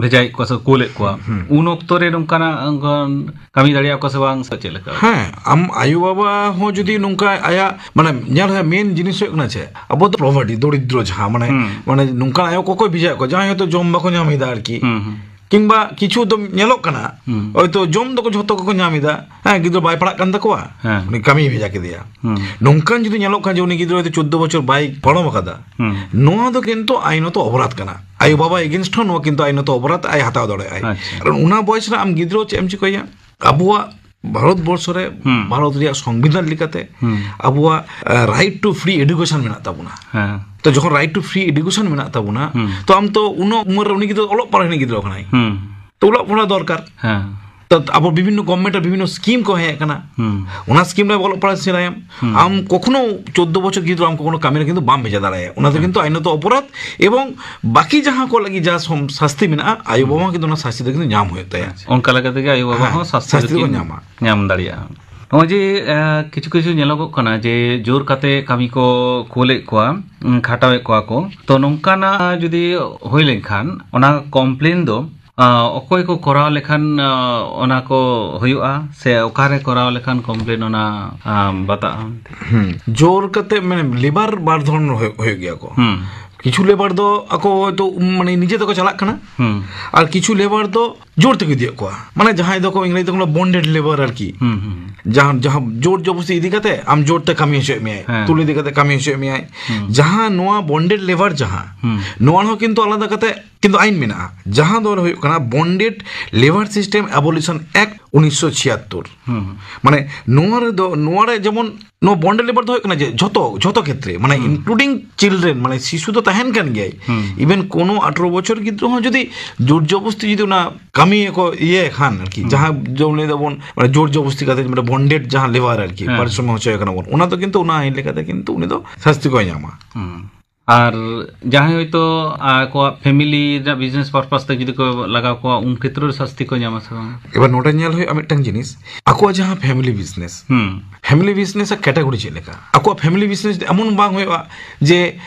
ᱵᱷᱮᱡᱟᱭᱮᱫ ᱠᱚᱣᱟ ᱥᱮ ᱠᱳᱞᱮᱫ ᱠᱚᱣᱟ, ᱦᱩᱸ᱾ ᱩᱱ ᱚᱠᱛᱚ ᱨᱮ ᱱᱚᱝᱠᱟᱱᱟᱜ, ᱚᱱᱠᱟᱱ ᱠᱟᱹᱢᱤ ᱫᱟᱲᱮᱭᱟᱜ ᱠᱚ ᱥᱮ ᱵᱟᱝ, ᱥᱮ ᱪᱮᱫ ᱞᱮᱠᱟ? ᱦᱮᱸ, ᱟᱢ ᱟᱭᱳ ᱵᱟᱵᱟ ᱦᱚᱸ ᱡᱩᱫᱤ ᱱᱚᱝᱠᱟ ᱟᱭᱟᱜ, ᱢᱟᱱᱮ, ᱧᱮᱞ ᱦᱩᱭᱩᱜᱼᱟ, ᱢᱮᱱ ᱡᱤᱱᱤᱥ ᱦᱩᱭᱩᱜ ᱠᱟᱱᱟ ᱪᱮᱫ, ᱟᱵᱚ ᱫᱚ ᱯᱚᱵᱷᱟᱨᱴᱤ, ᱫᱚᱨᱤᱫᱨᱚ ᱡᱟᱦᱟᱸ, ᱢᱟᱱᱮ, ᱦᱩᱸ᱾ ᱢᱟᱱᱮ, ᱱᱚᱝᱠᱟᱱ ᱟᱭᱳ ᱠᱚᱠᱚ ᱵᱷᱮᱡᱟᱭᱮᱫ ᱠᱚᱣᱟ, ᱡᱟᱦᱟᱸᱭ ᱦᱚᱭᱛᱳ ᱡᱚᱢ ᱵᱟᱠᱚ ᱧᱟᱢ ᱮᱫᱟ ᱟᱨᱠᱤ᱾ ᱦᱩᱸ, ᱦᱩᱸ᱾ ᱠᱤᱝᱵᱟ ᱠᱤᱪᱷᱩ ᱫᱚ ᱧᱮᱞᱚᱜ ᱠᱟᱱᱟ, ᱦᱩᱸ᱾ ᱦᱚᱭᱛᱳ ᱡᱚᱢ ᱫᱚᱠᱚ ᱡᱷᱚᱛᱚ ᱠᱚᱠᱚ ᱧᱟᱢ ᱮᱫᱟ, ᱦᱮᱸ, ᱜᱤᱫᱽᱨᱟᱹ ᱵᱟᱭ ᱯᱟᱲᱦᱟᱜ ᱠᱟᱱ ᱛᱟᱠᱚᱣᱟ, ᱦᱮᱸ᱾ ᱩᱱᱤ ᱠᱟᱹᱢᱤᱭ ᱵᱷᱮᱡᱟ ᱠᱮᱫᱮᱭᱟ᱾ ᱦᱩᱸ᱾ ᱱᱚᱝᱠᱟᱱ ᱡᱩᱫᱤ ᱧᱮᱞᱚᱜ ᱠᱷᱟᱱ ᱡᱮ ᱩᱱᱤ ᱜᱤᱫᱽᱨᱟᱹ ᱦᱚᱭᱛᱳ ᱪᱳᱫᱽᱫᱳ ᱵᱚᱪᱷᱚᱨ ᱵᱟᱭ ᱯᱟᱨᱚᱢ ᱟᱠᱟᱫᱟ, ᱦᱩᱸ᱾ ᱱᱚᱣᱟ ᱫᱚ ᱠᱤᱱᱛᱩ ᱟᱭᱤᱱᱚᱛᱚ ᱚᱯᱚᱨᱟᱫᱷ ᱠᱟᱱᱟ᱾ ᱟᱭᱳ ᱵᱟᱵᱟ against ᱦᱚᱸ ᱱᱚᱣᱟ ᱠᱤᱱᱛᱩ ᱟᱭᱤᱱᱚᱛᱚ ᱚᱯᱚᱨᱟᱫᱷ ᱟᱭ ᱦᱟᱛᱟᱣ ᱫᱟᱲᱮᱭᱟᱜᱼᱟᱭ᱾ ᱟᱪᱪᱷᱟ᱾ ᱠᱟᱨᱚᱱ ᱚᱱᱟ ᱵᱚᱭᱮᱥ ᱨᱮ ᱟᱢ ᱜᱤᱫᱽᱨᱟᱹ ᱪᱮᱫ ᱮᱢ ᱪᱤᱠᱟᱹᱭᱟ? ᱟᱵᱚᱣᱟᱜ ᱵᱷᱟᱨᱚᱛ ᱵᱚᱨᱥᱚ ᱨᱮ, ᱦᱩᱸ᱾ ᱵᱷᱟᱨᱚᱛ ᱨᱮᱭᱟᱜ ᱥᱚᱝᱵᱤᱫᱷᱟᱱ ᱞᱮᱠᱟᱛᱮ, ᱦᱩᱸ᱾ ᱟᱵᱚᱣᱟᱜ, ᱟ, right to free education ᱢᱮᱱᱟᱜ ᱛᱟᱵᱚᱱᱟ᱾ ᱦᱮᱸ᱾ ᱛᱚ, ᱡᱚᱠᱷᱚᱱ right to free education ᱢᱮᱱᱟᱜ ᱛᱟᱵᱚᱱᱟ, ᱦᱩᱸ᱾ ᱛᱚ, ᱟᱢ ᱛᱚ ᱩᱱᱟᱹᱜ ᱩᱢᱮᱨ ᱨᱮ ᱩᱱᱤ ᱜᱤᱫᱽᱨᱟᱹ ᱚᱞᱚᱜ ᱯᱟᱲᱦᱟᱣ ᱨᱤᱱᱤᱡ ᱜᱤᱫᱽᱨᱟᱹ ᱠᱟᱱᱟᱭ᱾ ᱦᱩᱸ᱾ ᱛᱚ, ᱚᱞᱚᱜ ᱯᱟᱲᱦᱟᱣ ᱫᱚᱨᱠᱟᱨ᱾ ᱦᱮᱸ᱾ ᱛᱚ, ᱟᱵᱚ ᱵᱤᱵᱷᱤᱱᱱᱚ ᱜᱚᱵᱷᱢᱮᱱᱴ ᱨᱮ ᱵᱤᱵᱷᱤᱱᱱᱚ ᱥᱠᱤᱢ ᱠᱚ ᱦᱮᱡ ᱟᱠᱟᱱᱟ᱾ ᱦᱩᱸ᱾ ᱚᱱᱟ ᱥᱠᱤᱢ ᱨᱮ ᱚᱞᱚᱜ ᱯᱟᱲᱦᱟᱣ ᱥᱮᱬᱟᱭᱟᱢ᱾ ᱦᱩᱸ᱾ ᱟᱢ ᱠᱚᱠᱷᱚᱱᱳ ᱪᱳᱫᱽᱫᱳ ᱵᱚᱪᱷᱚᱨ ᱜᱤᱫᱽᱨᱟᱹ ᱟᱢ ᱠᱚᱠᱷᱚᱱᱳ ᱠᱟᱹᱢᱤ ᱨᱮ ᱠᱤᱱᱛᱩ ᱵᱟᱢ ᱵᱷᱮᱡᱟ ᱫᱟᱲᱮᱭᱟᱜᱼᱟ᱾ ᱚᱱᱟ ᱫᱚ ᱦᱮᱸ᱾ ᱠᱤᱱᱛᱩ ᱟᱭᱤᱱᱚᱛᱚ ᱚᱯᱚᱨᱟᱫᱷ, ᱮᱵᱚᱝ ᱵᱟᱠᱤ ᱡᱟᱦᱟᱸ ᱠᱚ ᱞᱟᱹᱜᱤᱫ ᱡᱟ ᱥᱚᱢ-, ᱥᱟᱥᱛᱤ ᱢᱮᱱᱟᱜᱼᱟ, ᱟᱭᱳ ᱵᱟᱵᱟ ᱦᱚᱸ ᱠᱤᱱᱛᱩ ᱚᱱᱟ ᱥᱟᱥᱛᱤ ᱫᱚ ᱠᱤᱱᱛᱩ ᱧᱟᱢ ᱦᱩᱭᱩᱜ ᱛᱟᱭᱟ᱾ ᱟᱪᱪᱷᱟ᱾ ᱚᱱᱠᱟ ᱞᱮᱠᱟ ᱛᱮᱜᱮ ᱟᱭᱳ ᱵᱟᱵᱟ ᱦᱮᱸ, ᱦᱚᱸ ᱥᱟᱥᱛᱤ ᱥᱟᱥᱛᱤ ᱫᱚᱠᱚ ᱫᱚᱠᱤᱱ ᱧᱟᱢᱟ᱾ ᱧᱟᱢ ᱫᱟᱲᱮᱭᱟᱜᱼᱟ᱾ ᱱᱚᱜᱼᱚᱭ ᱡᱮ, ᱮ, ᱠᱤᱪᱷᱩ ᱠᱤᱪᱷᱩ ᱧᱮᱞᱚᱜᱚᱜ ᱠᱟᱱᱟ ᱡᱮ ᱡᱳᱨ ᱠᱟᱛᱮ ᱠᱟᱹᱢᱤ ᱠᱚ ᱠᱳᱞᱮᱫ ᱠᱚᱣᱟ, ᱩᱸ, ᱠᱷᱟᱴᱟᱣᱮᱫ ᱠᱚᱣᱟ ᱠᱚ, ᱛᱚ ᱱᱚᱝᱠᱟᱱᱟᱜ ᱡᱩᱫᱤ ᱦᱩᱭ ᱞᱮᱱᱠᱷᱟᱱ ᱚᱱᱟ ᱠᱚᱢᱯᱞᱮᱱ ᱫᱚ, ᱟ, ᱚᱠᱚᱭ ᱠᱚ ᱠᱚᱨᱟᱣ ᱞᱮᱠᱷᱟᱱ, ᱟ, ᱚᱱᱟ ᱠᱚ ᱦᱩᱭᱩᱜᱼᱟ, ᱥᱮ ᱚᱠᱟᱨᱮ ᱠᱚᱨᱟᱣ ᱞᱮᱠᱷᱟᱱ ᱠᱚᱢᱯᱞᱮᱱ ᱚᱱᱟ, ᱟ, ᱵᱟᱛᱟᱜᱼᱟ? ᱦᱩᱸ᱾ ᱡᱳᱨ ᱠᱟᱛᱮ, ᱢᱟᱱᱮ, ᱞᱮᱵᱟᱨ ᱵᱟᱨ ᱫᱷᱚᱨᱚᱱ ᱦᱩᱭᱩᱜ, ᱦᱩᱭᱩᱜ ᱜᱮᱭᱟ ᱠᱚ᱾ ᱦᱩᱸ᱾ ᱠᱤᱪᱷᱩ ᱞᱮᱵᱟᱨ ᱫᱚ ᱟᱠᱚ ᱦᱚᱭᱛᱳ, ᱩᱢ, ᱢᱟᱱᱮ, ᱱᱤᱡᱮ ᱛᱮᱠᱚ ᱪᱟᱞᱟᱜ ᱠᱟᱱᱟ, ᱦᱩᱸ᱾ ᱟᱨ ᱠᱤᱪᱷᱩ ᱞᱮᱵᱟᱨ ᱫᱚ ᱡᱳᱨ ᱛᱮᱠᱚ ᱤᱫᱤᱭᱮᱫ ᱠᱚᱣᱟ᱾ ᱢᱟᱱᱮ, ᱡᱟᱦᱟᱸᱭ ᱫᱚᱠᱚ ᱤᱝᱨᱮᱡᱤ ᱛᱮᱠᱚ ᱞᱟᱹᱭᱟ ᱵᱚᱱᱰᱮᱰ ᱞᱮᱵᱟᱨ ᱟᱨᱠᱤ᱾ ᱦᱩᱸ, ᱦᱩᱸ᱾ ᱡᱟᱦᱟᱸ, ᱡᱟᱦᱟᱸ ᱡᱳᱨ ᱡᱚᱵᱚᱥᱛᱤ ᱤᱫᱤ ᱠᱟᱛᱮ ᱟᱢ ᱡᱳᱨ ᱛᱮ ᱠᱟᱹᱢᱤ ᱦᱚᱪᱚᱭᱮᱫ ᱢᱮᱭᱟᱭ, ᱦᱮᱸ᱾ ᱛᱩᱞ ᱤᱫᱤ ᱠᱟᱛᱮ ᱠᱟᱹᱢᱤ ᱦᱚᱪᱚᱭᱮᱫ ᱢᱮᱭᱟᱭ᱾ ᱦᱩᱸ᱾ ᱡᱟᱦᱟᱸ ᱱᱚᱣᱟ ᱵᱚᱱᱰᱮᱰ ᱞᱮᱵᱟᱨ ᱡᱟᱦᱟᱸ, ᱦᱩᱸ᱾ ᱱᱚᱣᱟ ᱦᱚᱸ ᱠᱤᱱᱛᱩ ᱟᱞᱟᱫᱟ ᱠᱟᱛᱮ ᱠᱤᱱᱛᱩ ᱟᱭᱤᱱ ᱢᱮᱱᱟᱜᱼᱟ᱾ ᱡᱟᱦᱟᱸ ᱫᱚ ᱦᱩᱭᱩᱜ ᱠᱟᱱᱟ Bonded Labour System Abolition Act ᱩᱱᱤᱥᱥᱚ ᱪᱷᱤᱭᱟᱛᱛᱳᱨ᱾ ᱦᱩᱸ, ᱦᱩᱸ᱾ ᱢᱟᱱᱮ, ᱱᱚᱣᱟ ᱨᱮᱫᱚ, ᱱᱚᱣᱟ ᱨᱮ ᱡᱮᱢᱚᱱ ᱱᱚᱣᱟ ᱵᱚᱱᱰᱮᱰ ᱞᱮᱵᱟᱨ ᱫᱚ ᱦᱩᱭᱩᱜ ᱠᱟᱱᱟ ᱡᱮ ᱡᱷᱚᱛᱚ, ᱡᱷᱚᱛᱚ ᱠᱷᱮᱛᱨᱮ, ᱢᱟᱱᱮ, ᱦᱩᱸ᱾ Including children, ᱢᱟᱱᱮ, ᱥᱤᱥᱩ ᱫᱚ ᱛᱟᱦᱮᱱ ᱠᱟᱱ ᱜᱮᱭᱟᱭ᱾ ᱦᱩᱸ᱾ Even ᱠᱳᱱᱳ ᱟᱴᱷᱨᱚ ᱵᱚᱪᱷᱚᱨ ᱜᱤᱫᱽᱨᱟᱹ ᱦᱚᱸ ᱡᱩᱫᱤ ᱡᱳᱨ ᱡᱚᱵᱚᱥᱛᱤ ᱡᱩᱫᱤ ᱚᱱᱟ ᱠᱟᱹᱢᱤ ᱠᱚ ᱤᱭᱟᱹ ᱠᱷᱟᱱ ᱟᱨᱠᱤ, ᱦᱩᱸ᱾ ᱡᱟᱦᱟᱸ ᱡᱮᱢᱚᱱ ᱞᱟᱹᱭ ᱫᱟᱵᱚᱱ, ᱢᱟᱱᱮ, ᱡᱳᱨ ᱡᱚᱵᱚᱥᱛᱤ ᱠᱟᱛᱮ, ᱢᱟᱱᱮ, ᱵᱚᱱᱰᱮᱰ ᱡᱟᱦᱟᱸ ᱞᱮᱵᱟᱨ ᱟᱨᱠᱤ, ᱦᱮᱸ᱾ ᱯᱟᱨᱤᱥᱨᱚᱢᱤᱠ ᱦᱚᱪᱚᱭᱮ ᱠᱟᱱᱟ ᱵᱚᱱ, ᱚᱱᱟ ᱫᱚ ᱠᱤᱱᱛᱩ ᱚᱱᱟ ᱟᱭᱤᱱ ᱞᱮᱠᱟᱛᱮ ᱠᱤᱱᱛᱩ ᱩᱱᱤ ᱫᱚ ᱥᱟᱥᱛᱤ ᱠᱚᱭ ᱧᱟᱢᱟ᱾ ᱦᱩᱸ᱾ ᱟᱨ ᱡᱟᱦᱟᱸᱭ ᱦᱚᱭᱛᱳ ᱟᱠᱚᱣᱟᱜ ᱯᱷᱮᱢᱤᱞᱤ ᱨᱮᱱᱟᱜ ᱵᱤᱡᱽᱱᱮᱥ ᱯᱟᱨᱯᱟᱥ ᱛᱮ ᱡᱩᱫᱤ ᱠᱚ ᱞᱟᱜᱟᱣ ᱠᱚᱣᱟ, ᱩᱱ ᱠᱷᱮᱛᱨᱚ ᱨᱮ ᱥᱟᱥᱛᱤ ᱠᱚ ᱧᱟᱢᱟ ᱥᱮ ᱵᱟᱝ? ᱮᱵᱟᱨ ᱱᱚᱰᱮ ᱧᱮᱞ ᱦᱩᱭᱩᱜᱼᱟ ᱢᱤᱫᱴᱟᱝ ᱡᱤᱱᱤᱥ, ᱟᱠᱚᱣᱟᱜ ᱡᱟᱦᱟᱸ ᱯᱷᱮᱢᱤᱞᱤ ᱵᱤᱡᱽᱱᱮᱥ, ᱦᱩᱸ᱾ ᱯᱷᱮᱢᱤᱞᱤ ᱵᱤᱡᱽᱱᱮᱥ ᱟᱜ ᱠᱮᱴᱟᱜᱚᱨᱤ ᱪᱮᱫ ᱞᱮᱠᱟ? ᱟᱠᱚᱣᱟᱜ ᱯᱷᱮᱢᱤᱞᱤ ᱵᱤᱡᱽᱱᱮᱥ ᱮᱢᱚᱱ ᱵᱟᱝ ᱦᱩᱭᱩᱜᱼᱟ ᱡᱮ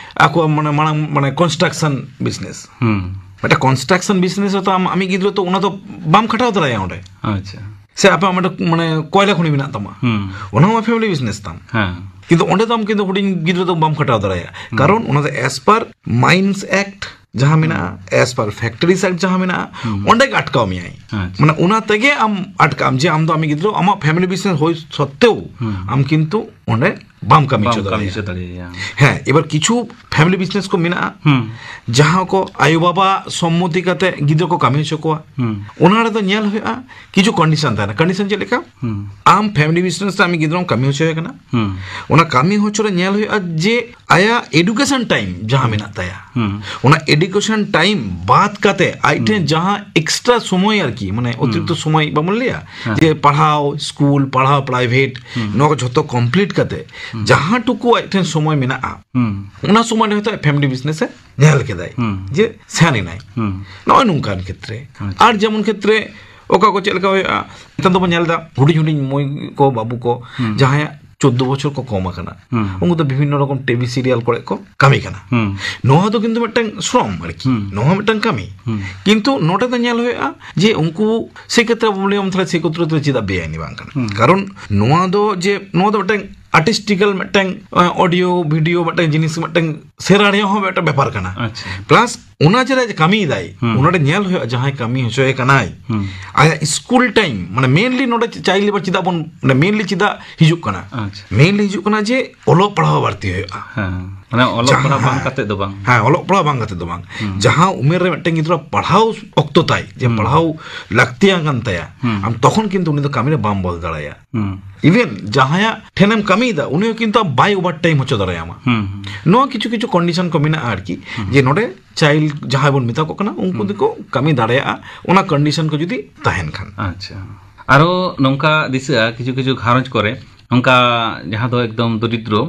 ᱟᱠᱚᱣᱟᱜ ᱢᱟᱱᱮ ᱢᱟᱲᱟᱝ ᱢᱟᱱᱮ ᱠᱚᱱᱥᱴᱨᱟᱠᱥᱚᱱ ᱵᱤᱡᱽᱱᱮᱥ᱾ ᱦᱩᱸ᱾ ᱢᱤᱫᱴᱟᱝ ᱠᱚᱱᱥᱴᱨᱟᱠᱥᱚᱱ ᱵᱤᱡᱽᱱᱮᱥ ᱨᱮᱛᱚ ᱟᱢ ᱟᱢᱤᱡ ᱜᱤᱫᱽᱨᱟᱹ ᱛᱚ ᱚᱱᱟ ᱫᱚ ᱵᱟᱢ ᱠᱷᱟᱴᱟᱣ ᱫᱟᱲᱮᱭᱟᱭᱟ ᱚᱸᱰᱮ᱾ ᱟᱪᱪᱷᱟ᱾ ᱥᱮ ᱟᱯᱮ ᱢᱤᱫᱴᱟᱝ ᱢᱟᱱᱮ ᱠᱚᱭᱞᱟ ᱠᱷᱚᱱᱤ ᱢᱮᱱᱟᱜ ᱛᱟᱢᱟ, ᱦᱩᱸ᱾ ᱚᱱᱟ ᱦᱚᱸ ᱯᱷᱮᱢᱤᱞᱤ ᱵᱤᱡᱽᱱᱮᱥ ᱛᱟᱢ᱾ ᱦᱮᱸ᱾ ᱠᱤᱱᱛᱩ ᱚᱸᱰᱮ ᱫᱚ ᱟᱢ ᱠᱤᱱᱛᱩ ᱦᱩᱰᱤᱧ ᱜᱤᱫᱽᱨᱟᱹ ᱫᱚ ᱵᱟᱢ ᱠᱷᱟᱴᱟᱣ ᱫᱟᱲᱮᱭᱟᱜᱼᱟ᱾ ᱦᱩᱸ᱾ ᱠᱟᱨᱚᱱ ᱚᱱᱟ ᱫᱚ as per Mines Act ᱡᱟᱦᱟᱸ ᱢᱮᱱᱟᱜᱼᱟ, as per Factories Act ᱡᱟᱦᱟᱸ ᱢᱮᱱᱟᱜᱼᱟ, ᱦᱩᱸ᱾ ᱚᱸᱰᱮ ᱜᱮ ᱟᱴᱠᱟᱣ ᱢᱮᱭᱟᱭ᱾ ᱟᱪᱪᱷᱟ᱾ ᱢᱟᱱᱮ ᱚᱱᱟ ᱛᱮᱜᱮ ᱟᱢ ᱟᱴᱠᱟᱜ ᱟᱢ ᱡᱮ ᱟᱢ ᱫᱚ ᱟᱢᱤᱡ ᱜᱤᱫᱽᱨᱟᱹ ᱟᱢᱟᱜ ᱯᱷᱮᱢᱤᱞᱤ ᱵᱤᱡᱽᱱᱮᱥ ᱦᱩᱭ ᱥᱚᱛᱛᱮᱣ ᱦᱩᱸ᱾ ᱟᱢ ᱠᱤᱱᱛᱩ ᱚᱸᱰᱮ ᱵᱟᱢ ᱠᱟᱹᱢᱤ ᱵᱟᱢ ᱦᱚᱪᱚ ᱠᱟᱹᱢᱤ ᱫᱟᱲᱮᱭᱟᱜᱼᱟ᱾ ᱦᱚᱪᱚ ᱫᱟᱲᱮᱭᱟᱭᱟ᱾ ᱦᱮᱸ, ᱮᱵᱟᱨ ᱠᱤᱪᱷᱩ ᱯᱷᱮᱢᱤᱞᱤ ᱵᱤᱡᱽᱱᱮᱥ ᱠᱚ ᱢᱮᱱᱟᱜᱼᱟ, ᱦᱩᱸ᱾ ᱡᱟᱦᱟᱸ ᱠᱚ ᱟᱭᱳᱼᱵᱟᱵᱟ ᱥᱚᱢᱢᱚᱛᱤ ᱠᱟᱛᱮ ᱜᱤᱫᱽᱨᱟᱹ ᱠᱚ ᱠᱟᱹᱢᱤ ᱦᱚᱪᱚ ᱠᱚᱣᱟ᱾ ᱦᱩᱸ᱾ ᱚᱱᱟ ᱨᱮᱫᱚ ᱧᱮᱞ ᱦᱩᱭᱩᱜᱼᱟ ᱠᱤᱪᱷᱩ ᱠᱚᱱᱰᱤᱥᱚᱱ ᱛᱟᱦᱮᱱᱟ᱾ ᱠᱚᱱᱰᱤᱥᱚᱱ ᱪᱮᱫ ᱞᱮᱠᱟ? ᱦᱩᱸ᱾ ᱟᱢ ᱯᱷᱮᱢᱤᱞᱤ ᱵᱤᱡᱽᱱᱮᱥ ᱨᱮ ᱟᱢᱤᱡ ᱜᱤᱫᱽᱨᱟᱹᱢ ᱠᱟᱹᱢᱤ ᱦᱚᱪᱚᱭᱮ ᱠᱟᱱᱟ, ᱦᱩᱸ᱾ ᱚᱱᱟ ᱠᱟᱹᱢᱤ ᱦᱚᱪᱚ ᱨᱮ ᱧᱮᱞ ᱦᱩᱭᱩᱜᱼᱟ ᱡᱮ ᱟᱭᱟᱜ ᱮᱰᱩᱠᱮᱥᱚᱱ ᱴᱟᱭᱤᱢ ᱡᱟᱦᱟᱸ ᱦᱩᱸ᱾ ᱢᱮᱱᱟᱜ ᱛᱟᱭᱟ, ᱦᱩᱸ᱾ ᱚᱱᱟ ᱮᱰᱩᱠᱮᱥᱚᱱ ᱴᱟᱭᱤᱢ ᱵᱟᱫ ᱠᱟᱛᱮ ᱟᱡ ᱴᱷᱮᱱ ᱦᱩᱸ᱾ ᱡᱟᱦᱟᱸ ᱮᱠᱥᱴᱨᱟ ᱥᱚᱢᱚᱭ ᱟᱨᱠᱤ, ᱢᱟᱱᱮ ᱦᱩᱸ᱾ ᱚᱛᱤᱨᱤᱠᱛᱚ ᱥᱚᱢᱚᱭ ᱵᱟᱵᱚᱱ ᱞᱟᱹᱭᱟ, ᱦᱮᱸ᱾ ᱡᱮ ᱯᱟᱲᱦᱟᱣ, ᱥᱠᱩᱞ, ᱯᱟᱲᱦᱟᱣ ᱯᱨᱟᱭᱵᱷᱮᱴ, ᱦᱩᱸ᱾ ᱱᱚᱣᱟ ᱠᱚ ᱡᱷᱚᱛᱚ ᱠᱚᱢᱯᱞᱤᱴ ᱠᱟᱛᱮ ᱦᱩᱸ᱾ ᱡᱟᱦᱟᱸ ᱴᱩᱠᱩ ᱟᱡ ᱴᱷᱮᱱ ᱥᱚᱢᱚᱭ ᱢᱮᱱᱟᱜᱼᱟ, ᱦᱩᱸ᱾ ᱚᱱᱟ ᱥᱚᱢᱚᱭ ᱨᱮ ᱦᱚᱭᱛᱳ ᱯᱷᱮᱢᱤᱞᱤ ᱵᱤᱡᱽᱱᱮᱥ ᱮ ᱧᱮᱞ ᱠᱮᱫᱟᱭ, ᱦᱩᱸ᱾ ᱡᱮ ᱥᱮᱱ ᱮᱱᱟᱭ᱾ ᱦᱩᱸ᱾ ᱱᱚᱜᱼᱚᱭ ᱱᱚᱝᱠᱟᱱ ᱠᱷᱮᱛᱨᱮ᱾ ᱟᱪᱪᱷᱟ᱾ ᱟᱨ ᱡᱮᱢᱚᱱ ᱠᱷᱮᱛᱨᱮ ᱚᱠᱟ ᱠᱚ ᱪᱮᱫ ᱞᱮᱠᱟ ᱦᱩᱭᱩᱜᱼᱟ, ᱱᱮᱛᱟᱨ ᱫᱚᱵᱚᱱ ᱧᱮᱞ ᱮᱫᱟ ᱦᱩᱰᱤᱧ ᱦᱩᱰᱤᱧ ᱢᱟᱹᱭ ᱠᱚ ᱵᱟᱹᱵᱩ ᱠᱚ ᱦᱩᱸ᱾ ᱡᱟᱦᱟᱸᱭᱟᱜ ᱪᱳᱫᱽᱫᱳ ᱵᱚᱪᱷᱚᱨ ᱠᱚ ᱠᱚᱢ ᱟᱠᱟᱱᱟ, ᱦᱩᱸ᱾ ᱩᱱᱠᱩ ᱫᱚ ᱵᱤᱵᱷᱤᱱᱱᱚ ᱨᱚᱠᱚᱢ ᱴᱤᱵᱷᱤ ᱥᱤᱨᱤᱭᱟᱞ ᱠᱚᱨᱮ ᱠᱚ ᱠᱟᱹᱢᱤ ᱠᱟᱱᱟ᱾ ᱦᱩᱸ᱾ ᱱᱚᱣᱟ ᱫᱚ ᱠᱤᱱᱛᱩ ᱢᱤᱫᱴᱟᱝ ᱥᱨᱚᱢ ᱟᱨᱠᱤ, ᱦᱩᱸ᱾ ᱱᱚᱣᱟ ᱦᱚᱸ ᱢᱤᱫᱴᱟᱝ ᱠᱟᱹᱢᱤ᱾ ᱦᱩᱸ᱾ ᱠᱤᱱᱛᱩ ᱱᱚᱰᱮ ᱫᱚ ᱧᱮᱞ ᱦᱩᱭᱩᱜᱼᱟ ᱡᱮ ᱩᱱᱠᱩ ᱥᱮ ᱠᱷᱮᱛᱨᱮ ᱟᱵᱚ ᱵᱚᱱ ᱞᱟᱹᱭᱟ, ᱛᱟᱦᱞᱮ ᱥᱮ ᱠᱷᱮᱛᱨᱮ ᱫᱚ ᱪᱮᱫᱟᱜ ᱵᱮᱟᱭᱤᱱ ᱵᱟᱝ ᱠᱟᱱᱟ? ᱦᱩᱸ᱾ ᱠᱟᱨᱚᱱ ᱱᱚᱣᱟ ᱫᱚ ᱡᱮ, ᱱᱚᱣᱟ ᱫᱚ ᱢᱤᱫᱴᱟᱝ ᱟᱨᱴᱤᱥᱴᱤᱠᱟᱞ ᱢᱤᱫᱴᱟᱝ, ᱟᱸ, ᱚᱰᱤᱭᱳ, ᱵᱷᱤᱰᱤᱭᱳ ᱢᱤᱫᱴᱟᱝ ᱡᱤᱱᱤᱥ, ᱢᱤᱫᱴᱟᱝ ᱥᱮᱬᱟ ᱨᱮᱭᱟᱜ ᱦᱚᱸ ᱢᱤᱫᱴᱟᱝ ᱵᱮᱯᱟᱨ ᱠᱟᱱᱟ᱾ ᱟᱪᱪᱷᱟ᱾ ᱯᱞᱟᱥ ᱚᱱᱟ ᱡᱮ ᱠᱟᱹᱢᱤᱭᱮᱫᱟᱭ, ᱦᱩᱸ᱾ ᱚᱱᱟ ᱨᱮ ᱧᱮᱞ ᱦᱩᱭᱩᱜᱼᱟ ᱡᱟᱦᱟᱸᱭ ᱠᱟᱹᱢᱤ ᱦᱚᱪᱚᱭᱮ ᱠᱟᱱᱟᱭ, ᱦᱩᱸ᱾ ᱟᱭᱟᱜ ᱥᱠᱩᱞ ᱴᱟᱭᱤᱢ, ᱢᱟᱱᱮ ᱢᱮᱱᱞᱤ ᱱᱚᱰᱮ ᱪᱟᱭᱤᱞᱰ ᱞᱮᱵᱟᱨ ᱪᱮᱫᱟᱜ ᱵᱚᱱ, ᱢᱟᱱᱮ ᱢᱮᱱᱞᱤ ᱪᱮᱫᱟᱜ ᱦᱤᱡᱩᱜ ᱠᱟᱱᱟ? ᱟᱪᱪᱷᱟ᱾ ᱢᱮᱱᱞᱤ ᱦᱤᱡᱩᱜ ᱠᱟᱱᱟ ᱡᱮ ᱚᱞᱚᱜ ᱯᱟᱲᱦᱟᱣ ᱵᱟᱹᱲᱛᱤ ᱦᱩᱭᱩᱜᱼᱟ᱾ ᱦᱮᱸ, ᱢᱟᱱᱮ ᱚᱞᱚᱜ ᱡᱟᱦᱟᱸ, ᱯᱟᱲᱦᱟᱣ ᱵᱟᱝ ᱦᱮᱸ᱾ ᱠᱟᱛᱮ ᱫᱚ ᱵᱟᱝ᱾ ᱦᱮᱸ, ᱚᱞᱚᱜ ᱯᱟᱲᱦᱟᱣ ᱵᱟᱝ ᱠᱟᱛᱮ ᱫᱚ ᱵᱟᱝ᱾ ᱦᱩᱸ᱾ ᱡᱟᱦᱟᱸ ᱩᱢᱮᱨ ᱨᱮ ᱢᱤᱫᱴᱮᱱ ᱜᱤᱫᱽᱨᱟᱹ ᱯᱟᱲᱦᱟᱣ ᱚᱠᱛᱚ ᱛᱟᱭ, ᱡᱮ ᱦᱩᱸ᱾ ᱯᱟᱲᱦᱟᱣ ᱞᱟᱹᱠᱛᱤᱭᱟᱱ ᱠᱟᱱ ᱛᱟᱭᱟ, ᱦᱩᱸ᱾ ᱟᱢ ᱛᱚᱠᱷᱚᱱ ᱠᱤᱱᱛᱩ ᱩᱱᱤ ᱫᱚ ᱠᱟᱹᱢᱤ ᱨᱮ ᱵᱟᱢ ᱵᱚᱞ ᱫᱟᱲᱮᱭᱟᱜᱼᱟ᱾ ᱦᱩᱸ᱾ ᱤᱵᱷᱮᱱ ᱡᱟᱦᱟᱸᱭᱟᱜ ᱴᱷᱮᱱᱮᱢ ᱠᱟᱹᱢᱤᱭᱮᱫᱟ, ᱩᱱᱤ ᱦᱚᱸ ᱠᱤᱱᱛᱩ ᱟᱢ ᱵᱟᱭ ᱳᱵᱷᱟᱨ ᱴᱟᱭᱤᱢ ᱦᱚᱪᱚ ᱫᱟᱲᱮᱭᱟᱢᱟ᱾ ᱦᱩᱸ, ᱦᱩᱸ᱾ ᱱᱚᱣᱟ ᱠᱤᱪᱷᱩ ᱠᱤᱪᱷᱩ ᱠᱚᱱᱰᱤᱥᱚᱱ ᱠᱚ ᱢᱮᱱᱟᱜᱼᱟ ᱟᱨᱠᱤ, ᱦᱩᱸ᱾ ᱡᱮ ᱱᱚᱰᱮ ᱪᱟᱭᱤᱞᱰ ᱡᱟᱦᱟᱸᱭ ᱵᱚᱱ ᱢᱮᱛᱟ ᱠᱚ ᱠᱟᱱᱟ, ᱩᱱᱠᱩ ᱦᱩᱸ᱾ ᱫᱚᱠᱚ ᱠᱟᱹᱢᱤ ᱫᱟᱲᱮᱭᱟᱜᱼᱟ, ᱚᱱᱟ ᱠᱚᱱᱰᱤᱥᱚᱱ ᱠᱚ ᱡᱩᱫᱤ ᱛᱟᱦᱮᱱ ᱠᱷᱟᱱ᱾ ᱟᱪᱪᱷᱟ᱾ ᱟᱨᱚ ᱱᱚᱝᱠᱟ ᱫᱤᱥᱟᱹᱜᱼᱟ, ᱠᱤᱪᱷᱩ ᱠᱤᱪᱷᱩ ᱜᱷᱟᱨᱚᱸᱡᱽ ᱠᱚᱨᱮ ᱚᱱᱠᱟ ᱡᱟᱦᱟᱸ ᱫᱚ ᱮᱠᱫᱚᱢ ᱫᱚᱨᱤᱫᱨᱚ,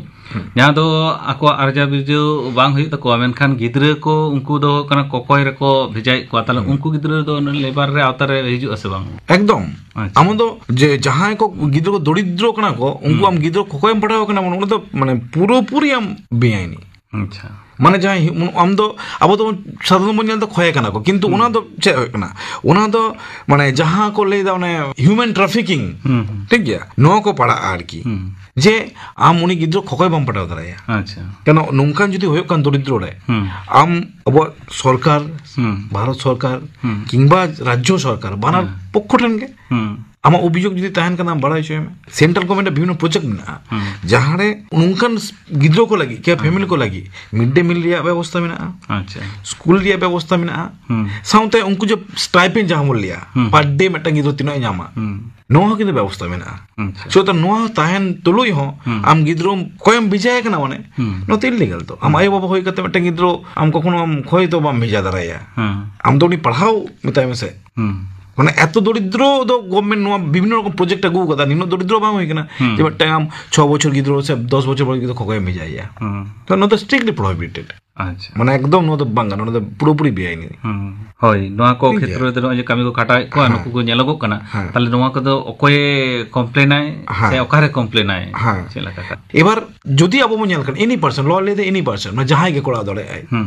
ᱡᱟᱦᱟᱸ ᱫᱚ ᱟᱠᱚᱣᱟᱜ ᱟᱨᱡᱟᱣ ᱵᱤᱨᱡᱟᱹᱣ ᱵᱟᱝ ᱦᱩᱭᱩᱜ ᱛᱟᱠᱚᱣᱟ, ᱢᱮᱱᱠᱷᱟᱱ ᱜᱤᱫᱽᱨᱟᱹ ᱠᱚ ᱩᱱᱠᱩ ᱫᱚ ᱦᱩᱭᱩᱜ ᱠᱟᱱᱟ ᱠᱚᱠᱚᱭ ᱨᱮᱠᱚ ᱵᱷᱮᱡᱟᱭᱮᱫ ᱠᱚᱣᱟ, ᱛᱟᱦᱚᱞᱮ ᱩᱱᱠᱩ ᱜᱤᱫᱽᱨᱟᱹ ᱫᱚ ᱞᱮᱵᱟᱨ ᱨᱮ ᱟᱣᱛᱟ ᱨᱮ ᱦᱤᱡᱩᱜ ᱟᱥᱮ ᱵᱟᱝ? ᱮᱠᱫᱚᱢ᱾ ᱟᱪᱪᱷᱟ᱾ ᱟᱢ ᱫᱚ ᱡᱮ ᱡᱟᱦᱟᱸᱭ ᱠᱚ ᱜᱤᱫᱽᱨᱟᱹ ᱠᱚ ᱫᱚᱨᱤᱫᱨᱚ ᱠᱟᱱᱟ ᱠᱚ, ᱩᱱᱠᱩ ᱟᱢ ᱜᱤᱫᱽᱨᱟᱹ ᱠᱚᱠᱚᱭᱮᱢ ᱯᱟᱲᱦᱟᱣ ᱠᱟᱱᱟ, ᱢᱟᱱᱮ ᱚᱸᱰᱮ ᱫᱚ ᱢᱟᱱᱮ ᱯᱩᱨᱟᱹᱯᱩᱨᱤ ᱟᱢ ᱵᱮᱟᱭᱤᱱᱤ᱾ ᱟᱪᱪᱷᱟ᱾ ᱢᱟᱱᱮ ᱡᱟᱦᱟᱸᱭ ᱦᱤ-, ᱟᱢ ᱫᱚ, ᱟᱵᱚ ᱫᱚ ᱥᱟᱫᱷᱟᱨᱚᱱ ᱵᱚᱱ ᱧᱮᱞ ᱫᱚ ᱠᱷᱚᱭ ᱠᱟᱱᱟ ᱠᱚ, ᱠᱤᱱᱛᱩ ᱚᱱᱟ ᱫᱚ ᱪᱮᱫ ᱦᱩᱭᱩᱜ ᱠᱟᱱᱟ? ᱚᱱᱟ ᱫᱚ ᱢᱟᱱᱮ ᱡᱟᱦᱟᱸ ᱠᱚ ᱞᱟᱹᱭ ᱫᱟ ᱚᱱᱮ human trafficking, ᱦᱩᱸ, ᱦᱩᱸ᱾ ᱴᱷᱤᱠ ᱜᱮᱭᱟ, ᱱᱚᱣᱟ ᱠᱚ ᱯᱟᱲᱟᱜᱼᱟ ᱟᱨᱠᱤ᱾ ᱦᱩᱸ᱾ ᱡᱮ ᱟᱢ ᱩᱱᱤ ᱜᱤᱫᱽᱨᱟᱹ ᱠᱷᱚᱠᱚᱭ ᱵᱟᱢ ᱯᱟᱲᱦᱟᱣ ᱫᱟᱲᱮᱭᱟᱭᱟ᱾ ᱟᱪᱪᱷᱟ᱾ ᱠᱮᱱᱚ ᱱᱚᱝᱠᱟᱱ ᱡᱩᱫᱤ ᱦᱩᱭᱩᱜ ᱠᱟᱱ ᱫᱚᱨᱤᱫᱨᱚ ᱨᱮ, ᱦᱩᱸ᱾ ᱟᱢ ᱟᱵᱚᱣᱟᱜ ᱥᱚᱨᱠᱟᱨ, ᱦᱩᱸ᱾ ᱵᱷᱟᱨᱚᱛ ᱥᱚᱨᱠᱟᱨ, ᱦᱩᱸ᱾ ᱠᱤᱝᱵᱟ ᱨᱟᱡᱽᱡᱚ ᱥᱚᱨᱠᱟᱨ, ᱵᱟᱱᱟᱨ ᱦᱮᱸ᱾ ᱯᱚᱠᱠᱷᱚ ᱴᱷᱮᱱ ᱜᱮ ᱦᱩᱸ᱾ ᱟᱢᱟᱜ ᱚᱵᱷᱤᱡᱳᱜᱽ ᱡᱩᱫᱤ ᱛᱟᱦᱮᱱ ᱠᱟᱱᱟ, ᱵᱟᱲᱟᱭ ᱦᱚᱪᱚᱭ ᱢᱮ᱾ ᱥᱮᱱᱴᱨᱟᱞ ᱜᱚᱵᱷᱚᱨᱢᱮᱱᱴ ᱟᱜ ᱵᱤᱵᱷᱤᱱᱱᱚ ᱯᱨᱚᱡᱮᱠᱴ ᱢᱮᱱᱟᱜᱼᱟ, ᱦᱩᱸ᱾ ᱡᱟᱦᱟᱸ ᱨᱮ ᱱᱚᱝᱠᱟᱱ ᱜᱤᱫᱽᱨᱟᱹ ᱠᱚ ᱞᱟᱹᱜᱤᱫ, ᱠᱮ ᱦᱩᱸ᱾ ᱯᱷᱮᱢᱤᱞᱤ ᱠᱚ ᱞᱟᱹᱜᱤᱫ ᱢᱤᱰ ᱰᱮ ᱢᱤᱞ ᱨᱮᱭᱟᱜ ᱵᱮᱵᱚᱥᱛᱷᱟ ᱢᱮᱱᱟᱜᱼᱟ, ᱟᱪᱪᱷᱟ᱾ ᱥᱠᱩᱞ ᱨᱮᱭᱟᱜ ᱵᱮᱵᱚᱥᱛᱷᱟ ᱢᱮᱱᱟᱜᱼᱟ, ᱦᱩᱸ᱾ ᱥᱟᱶᱛᱮ ᱩᱱᱠᱩ ᱡᱮ ᱥᱴᱟᱭᱯᱮᱱᱰ ᱡᱟᱦᱟᱸ ᱵᱚᱱ ᱞᱟᱹᱭᱟ, ᱦᱩᱸ᱾ ᱯᱟᱨ ᱰᱮ ᱢᱤᱫᱴᱟᱝ ᱜᱤᱫᱽᱨᱟᱹ ᱛᱤᱱᱟᱹᱜ ᱮ ᱧᱟᱢᱟ, ᱦᱩᱸ᱾ ᱱᱚᱣᱟ ᱦᱚᱸ ᱠᱤᱱᱛᱩ ᱵᱮᱵᱚᱥᱛᱷᱟ ᱢᱮᱱᱟᱜᱼᱟ᱾ ᱟᱪᱪᱷᱟ᱾ ᱥᱳ, ᱛᱟ ᱱᱚᱣᱟ ᱛᱟᱦᱮᱱ ᱛᱩᱞᱩᱡ ᱦᱚᱸ ᱦᱩᱸ᱾ ᱟᱢ ᱜᱤᱫᱽᱨᱟᱹ ᱠᱚᱭᱮᱢ ᱵᱷᱮᱡᱟᱭᱮ ᱠᱟᱱᱟ, ᱢᱟᱱᱮ ᱦᱩᱸ᱾ ᱱᱚᱣᱟ ᱛᱚ ᱤᱞᱤᱜᱟᱞ ᱛᱚ᱾ ᱟᱢ ᱦᱩᱸ᱾ ᱟᱭᱳ ᱵᱟᱵᱟ ᱦᱩᱭ ᱠᱟᱛᱮ ᱢᱤᱫᱴᱟᱝ ᱜᱤᱫᱽᱨᱟᱹ ᱟᱢ ᱠᱚᱠᱷᱚᱱᱳ ᱟᱢ ᱠᱷᱚᱭ ᱫᱚ ᱵᱟᱢ ᱵᱷᱮᱡᱟ ᱫᱟᱲᱮᱭᱟᱭᱟ᱾ ᱦᱩᱸ᱾ ᱟᱢ ᱫᱚ ᱩᱱᱤ ᱯᱟᱲᱦᱟᱣ ᱢᱮᱛᱟᱭ ᱢᱮᱥᱮ᱾ ᱦᱩᱸ᱾ ᱢᱟᱱᱮ ᱮᱛᱚ ᱫᱚᱨᱤᱫᱨᱚ ᱫᱚ ᱜᱚᱵᱷᱢᱮᱱᱴ ᱱᱚᱣᱟ ᱵᱤᱵᱷᱤᱱᱱᱚ ᱨᱚᱠᱚᱢ ᱯᱨᱚᱡᱮᱠᱴ ᱟᱹᱜᱩ ᱟᱠᱟᱫᱟ, ᱱᱤᱱᱟᱹᱜ ᱫᱚᱨᱤᱫᱨᱚ ᱵᱟᱝ ᱦᱩᱭ ᱠᱟᱱᱟ ᱦᱩᱸ᱾ ᱡᱮ ᱢᱤᱫᱴᱟᱝ ᱟᱢ ᱪᱷᱚ ᱵᱚᱪᱷᱚᱨ ᱜᱤᱫᱽᱨᱟᱹ ᱥᱮ ᱫᱚᱥ ᱵᱚᱪᱷᱚᱨ ᱵᱚᱭᱚᱥ ᱜᱤᱫᱽᱨᱟᱹ ᱠᱷᱚᱠᱚᱭᱮᱢ ᱵᱷᱮᱡᱟᱭᱮᱭᱟ᱾ ᱦᱩᱸ᱾ ᱛᱚ ᱱᱚᱣᱟ ᱫᱚ strictly prohibited᱾ ᱟᱪᱪᱷᱟ᱾ ᱢᱟᱱᱮ ᱮᱠᱫᱚᱢ ᱱᱚᱣᱟ ᱫᱚ ᱵᱟᱝ ᱜᱟᱱᱚᱜᱼᱟ, ᱱᱚᱣᱟ ᱫᱚ ᱯᱩᱨᱟᱹᱯᱩᱨᱤ ᱵᱮᱟᱭᱤᱱᱤ᱾ ᱦᱩᱸ᱾ ᱦᱳᱭ, ᱱᱚᱣᱟ ᱠᱚ ᱴᱷᱤᱠ ᱜᱮᱭᱟ᱾ ᱠᱷᱮᱛᱨᱚ ᱨᱮᱫᱚ ᱱᱚᱜᱼᱚᱭ ᱡᱮ ᱠᱟᱹᱢᱤ ᱠᱚ ᱠᱟᱴᱟᱣᱮᱫ ᱠᱚᱣᱟ, ᱦᱮᱸ᱾ ᱱᱩᱠᱩ ᱠᱚ ᱧᱮᱞᱚᱜᱚᱜ ᱠᱟᱱᱟ᱾ ᱦᱮᱸ᱾ ᱛᱟᱦᱞᱮ ᱱᱚᱣᱟ ᱠᱚᱫᱚ ᱚᱠᱚᱭᱮ ᱠᱚᱢᱯᱞᱮᱱᱟᱭ ᱦᱮᱸ᱾ ᱥᱮ ᱚᱠᱟᱨᱮ ᱠᱚᱢᱯᱞᱮᱱᱟᱭ? ᱦᱮᱸ᱾ ᱪᱮᱫ ᱞᱮᱠᱟ ᱠᱟᱛᱮ? ᱮᱵᱟᱨ ᱡᱩᱫᱤ ᱟᱵᱚ ᱵᱚᱱ ᱧᱮᱞ ᱠᱷᱟᱱ, any person, ᱞᱚ ᱞᱟᱹᱭ ᱫᱚ any person, ᱢᱟᱱᱮ ᱡᱟᱦᱟᱸᱭ ᱜᱮ ᱠᱚᱨᱟᱣ ᱫᱟᱲᱮᱭᱟᱜᱼᱟᱭ᱾ ᱦᱩᱸ᱾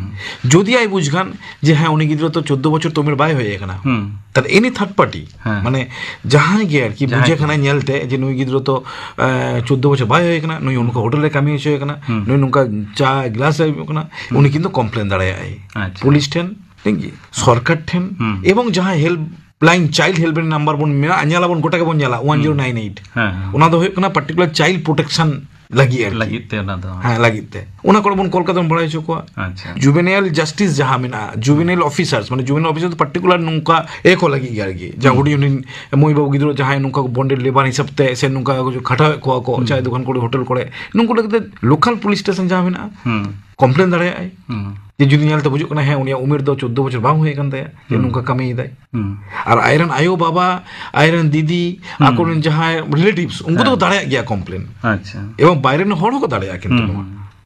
ᱡᱩᱫᱤ ᱟᱡ ᱵᱩᱡᱽ ᱠᱷᱟᱱ ᱡᱮ ᱦᱮᱸ, ᱩᱱᱤ ᱜᱤᱫᱽᱨᱟᱹ ᱛᱚ ᱪᱳᱫᱽᱫᱳ ᱵᱚᱪᱷᱚᱨ ᱛᱚ ᱩᱢᱮᱨ ᱵᱟᱭ ᱦᱩᱭ ᱟᱠᱟᱱᱟ, ᱦᱩᱸ᱾ ᱛᱟᱦᱞᱮ any third party, ᱦᱮᱸ᱾ ᱢᱟᱱᱮ ᱡᱟᱦᱟᱸᱭ ᱜᱮ ᱟᱨᱠᱤ ᱡᱟᱦᱟᱸᱭ ᱵᱩᱡᱷᱟᱹᱣ ᱜᱮ᱾ ᱠᱷᱟᱱᱟᱭ ᱧᱮᱞᱛᱮ ᱡᱮ ᱱᱩᱭ ᱜᱤᱫᱽᱨᱟᱹ ᱛᱚ, ᱮ, ᱪᱳᱫᱽᱫᱳ ᱵᱚᱪᱷᱚᱨ ᱵᱟᱭ ᱦᱩᱭ ᱟᱠᱟᱱᱟ, ᱱᱩᱭ ᱱᱚᱝᱠᱟ ᱦᱳᱴᱮᱞ ᱨᱮ ᱠᱟᱹᱢᱤ ᱦᱚᱪᱚᱭᱮ ᱠᱟᱱᱟ, ᱦᱩᱸ᱾ ᱱᱩᱭ ᱱᱚᱝᱠᱟ ᱪᱟ ᱜᱞᱟᱥ ᱨᱮ ᱮᱢᱚᱜ ᱠᱟᱱᱟ, ᱦᱩᱸ᱾ ᱩᱱᱤ ᱠᱤᱱᱛᱩ ᱠᱚᱢᱯᱞᱮᱱ ᱫᱟᱲᱮᱭᱟᱜᱼᱟᱭ᱾ ᱟᱪᱪᱷᱟ᱾ ᱯᱩᱞᱤᱥ ᱴᱷᱮᱱ, ᱴᱷᱤᱠ ᱜᱮᱭᱟ? ᱥᱚᱨᱠᱟᱨ ᱴᱷᱮᱱ, ᱦᱩᱸ᱾ ᱮᱵᱚᱝ ᱡᱟᱦᱟᱸ help line, child help line number ᱵᱚᱱ ᱢᱮᱱᱟᱜᱼᱟ, ᱧᱮᱞᱟᱵᱚᱱ, ᱜᱚᱴᱟ ᱜᱮᱵᱚᱱ ᱧᱮᱞᱟ, ᱦᱩᱸ᱾ One zero nine eight. ᱦᱮᱸ, ᱦᱮᱸ᱾ ᱚᱱᱟ ᱫᱚ ᱦᱩᱭᱩᱜ ᱠᱟᱱᱟ ᱯᱟᱨᱴᱤᱠᱩᱞᱟᱨ ᱪᱟᱭᱤᱞᱰ ᱯᱨᱚᱴᱮᱠᱥᱚᱱ ᱞᱟᱹᱜᱤᱫ ᱟᱨᱠᱤ᱾ ᱞᱟᱹᱜᱤᱫ ᱛᱮ ᱚᱱᱟ ᱫᱚ᱾ ᱦᱮᱸ, ᱞᱟᱹᱜᱤᱫ ᱛᱮ᱾ ᱚᱱᱟ ᱠᱚᱨᱮ ᱵᱚᱱ ᱠᱚᱞ ᱠᱟᱛᱮ ᱵᱚᱱ ᱵᱟᱲᱟᱭ ᱦᱚᱪᱚ ᱠᱚᱣᱟ᱾ ᱟᱪᱪᱷᱟ᱾ ᱡᱩᱵᱮᱱᱟᱭᱤᱞ ᱡᱟᱥᱴᱤᱥ ᱡᱟᱦᱟᱸ ᱢᱮᱱᱟᱜᱼᱟ, ᱡᱩᱵᱮᱱᱟᱭᱤᱞ ᱚᱯᱷᱤᱥᱟᱨᱥ, ᱢᱟᱱᱮ ᱡᱩᱵᱮᱱᱟᱭᱤᱞ ᱚᱯᱷᱤᱥᱟᱨ ᱫᱚ ᱯᱟᱨᱴᱤᱠᱩᱞᱟᱨ ᱱᱚᱝᱠᱟ ᱮ ᱠᱚ ᱞᱟᱹᱜᱤᱫ ᱜᱮ ᱟᱨᱠᱤ, ᱡᱟ ᱦᱩᱸ᱾ ᱦᱩᱰᱤᱧ ᱦᱩᱰᱤᱧ ᱢᱟᱹᱭ ᱵᱟᱹᱵᱩ ᱜᱤᱫᱽᱨᱟᱹ ᱡᱟᱦᱟᱸᱭ ᱱᱚᱝᱠᱟ ᱠᱚ ᱵᱚᱱᱰᱮᱰ ᱞᱮᱵᱟᱨ ᱦᱤᱥᱟᱹᱵ ᱛᱮ ᱥᱮ ᱱᱚᱝᱠᱟ ᱠᱚ ᱠᱷᱟᱴᱟᱣᱮᱫ ᱠᱚᱣᱟ ᱠᱚ, ᱦᱩᱸ᱾ ᱪᱟᱭ ᱫᱚᱠᱟᱱ ᱠᱚᱨᱮ, ᱦᱳᱴᱮᱞ ᱠᱚᱨᱮ, ᱱᱩᱠᱩ ᱞᱟᱹᱜᱤᱫ ᱛᱮ ᱞᱳᱠᱟᱞ ᱯᱩᱞᱤᱥ ᱥᱴᱮᱥᱚᱱ ᱡᱟᱦᱟᱸ ᱢᱮᱱᱟᱜᱼᱟ, ᱦᱩᱸ᱾ ᱠᱚᱢᱯᱞᱮᱱ ᱫᱟᱲᱮᱭᱟᱜᱼᱟᱭ᱾ ᱦᱩᱸ᱾ ᱡᱮ ᱡᱩᱫᱤ ᱧᱮᱞ ᱛᱮ ᱵᱩᱡᱩᱜ ᱠᱟᱱᱟ, ᱦᱮᱸ, ᱩᱱᱤᱭᱟᱜ ᱩᱢᱮᱨ ᱫᱚ ᱪᱳᱫᱽᱫᱳ ᱵᱚᱪᱷᱚᱨ ᱵᱟᱝ ᱦᱩᱭ ᱟᱠᱟᱱ ᱛᱟᱭᱟ, ᱡᱮ ᱦᱩᱸ᱾ ᱱᱚᱝᱠᱟ ᱠᱟᱹᱢᱤᱭᱮᱫᱟᱭ᱾ ᱦᱩᱸ᱾ ᱟᱨ ᱟᱡᱨᱮᱱ ᱟᱭᱳ ᱵᱟᱵᱟ, ᱟᱡᱨᱮᱱ ᱫᱤᱫᱤ, ᱦᱩᱸ᱾ ᱟᱠᱚᱨᱮᱱ ᱡᱟᱦᱟᱸᱭ relatives, ᱩᱱᱠᱩ ᱫᱚ ᱦᱮᱸ᱾ ᱫᱟᱲᱮᱭᱟᱜ ᱜᱮᱭᱟ complain᱾ ᱟᱪᱪᱷᱟ᱾ ᱮᱵᱚᱝ ᱵᱟᱭᱨᱮ ᱨᱮᱱ ᱦᱚᱲ ᱦᱚᱸᱠᱚ ᱫᱟᱲᱮᱭᱟᱜᱼᱟ ᱠᱤᱱᱛᱩ ᱦᱩᱸ᱾ ᱱᱚᱣᱟ᱾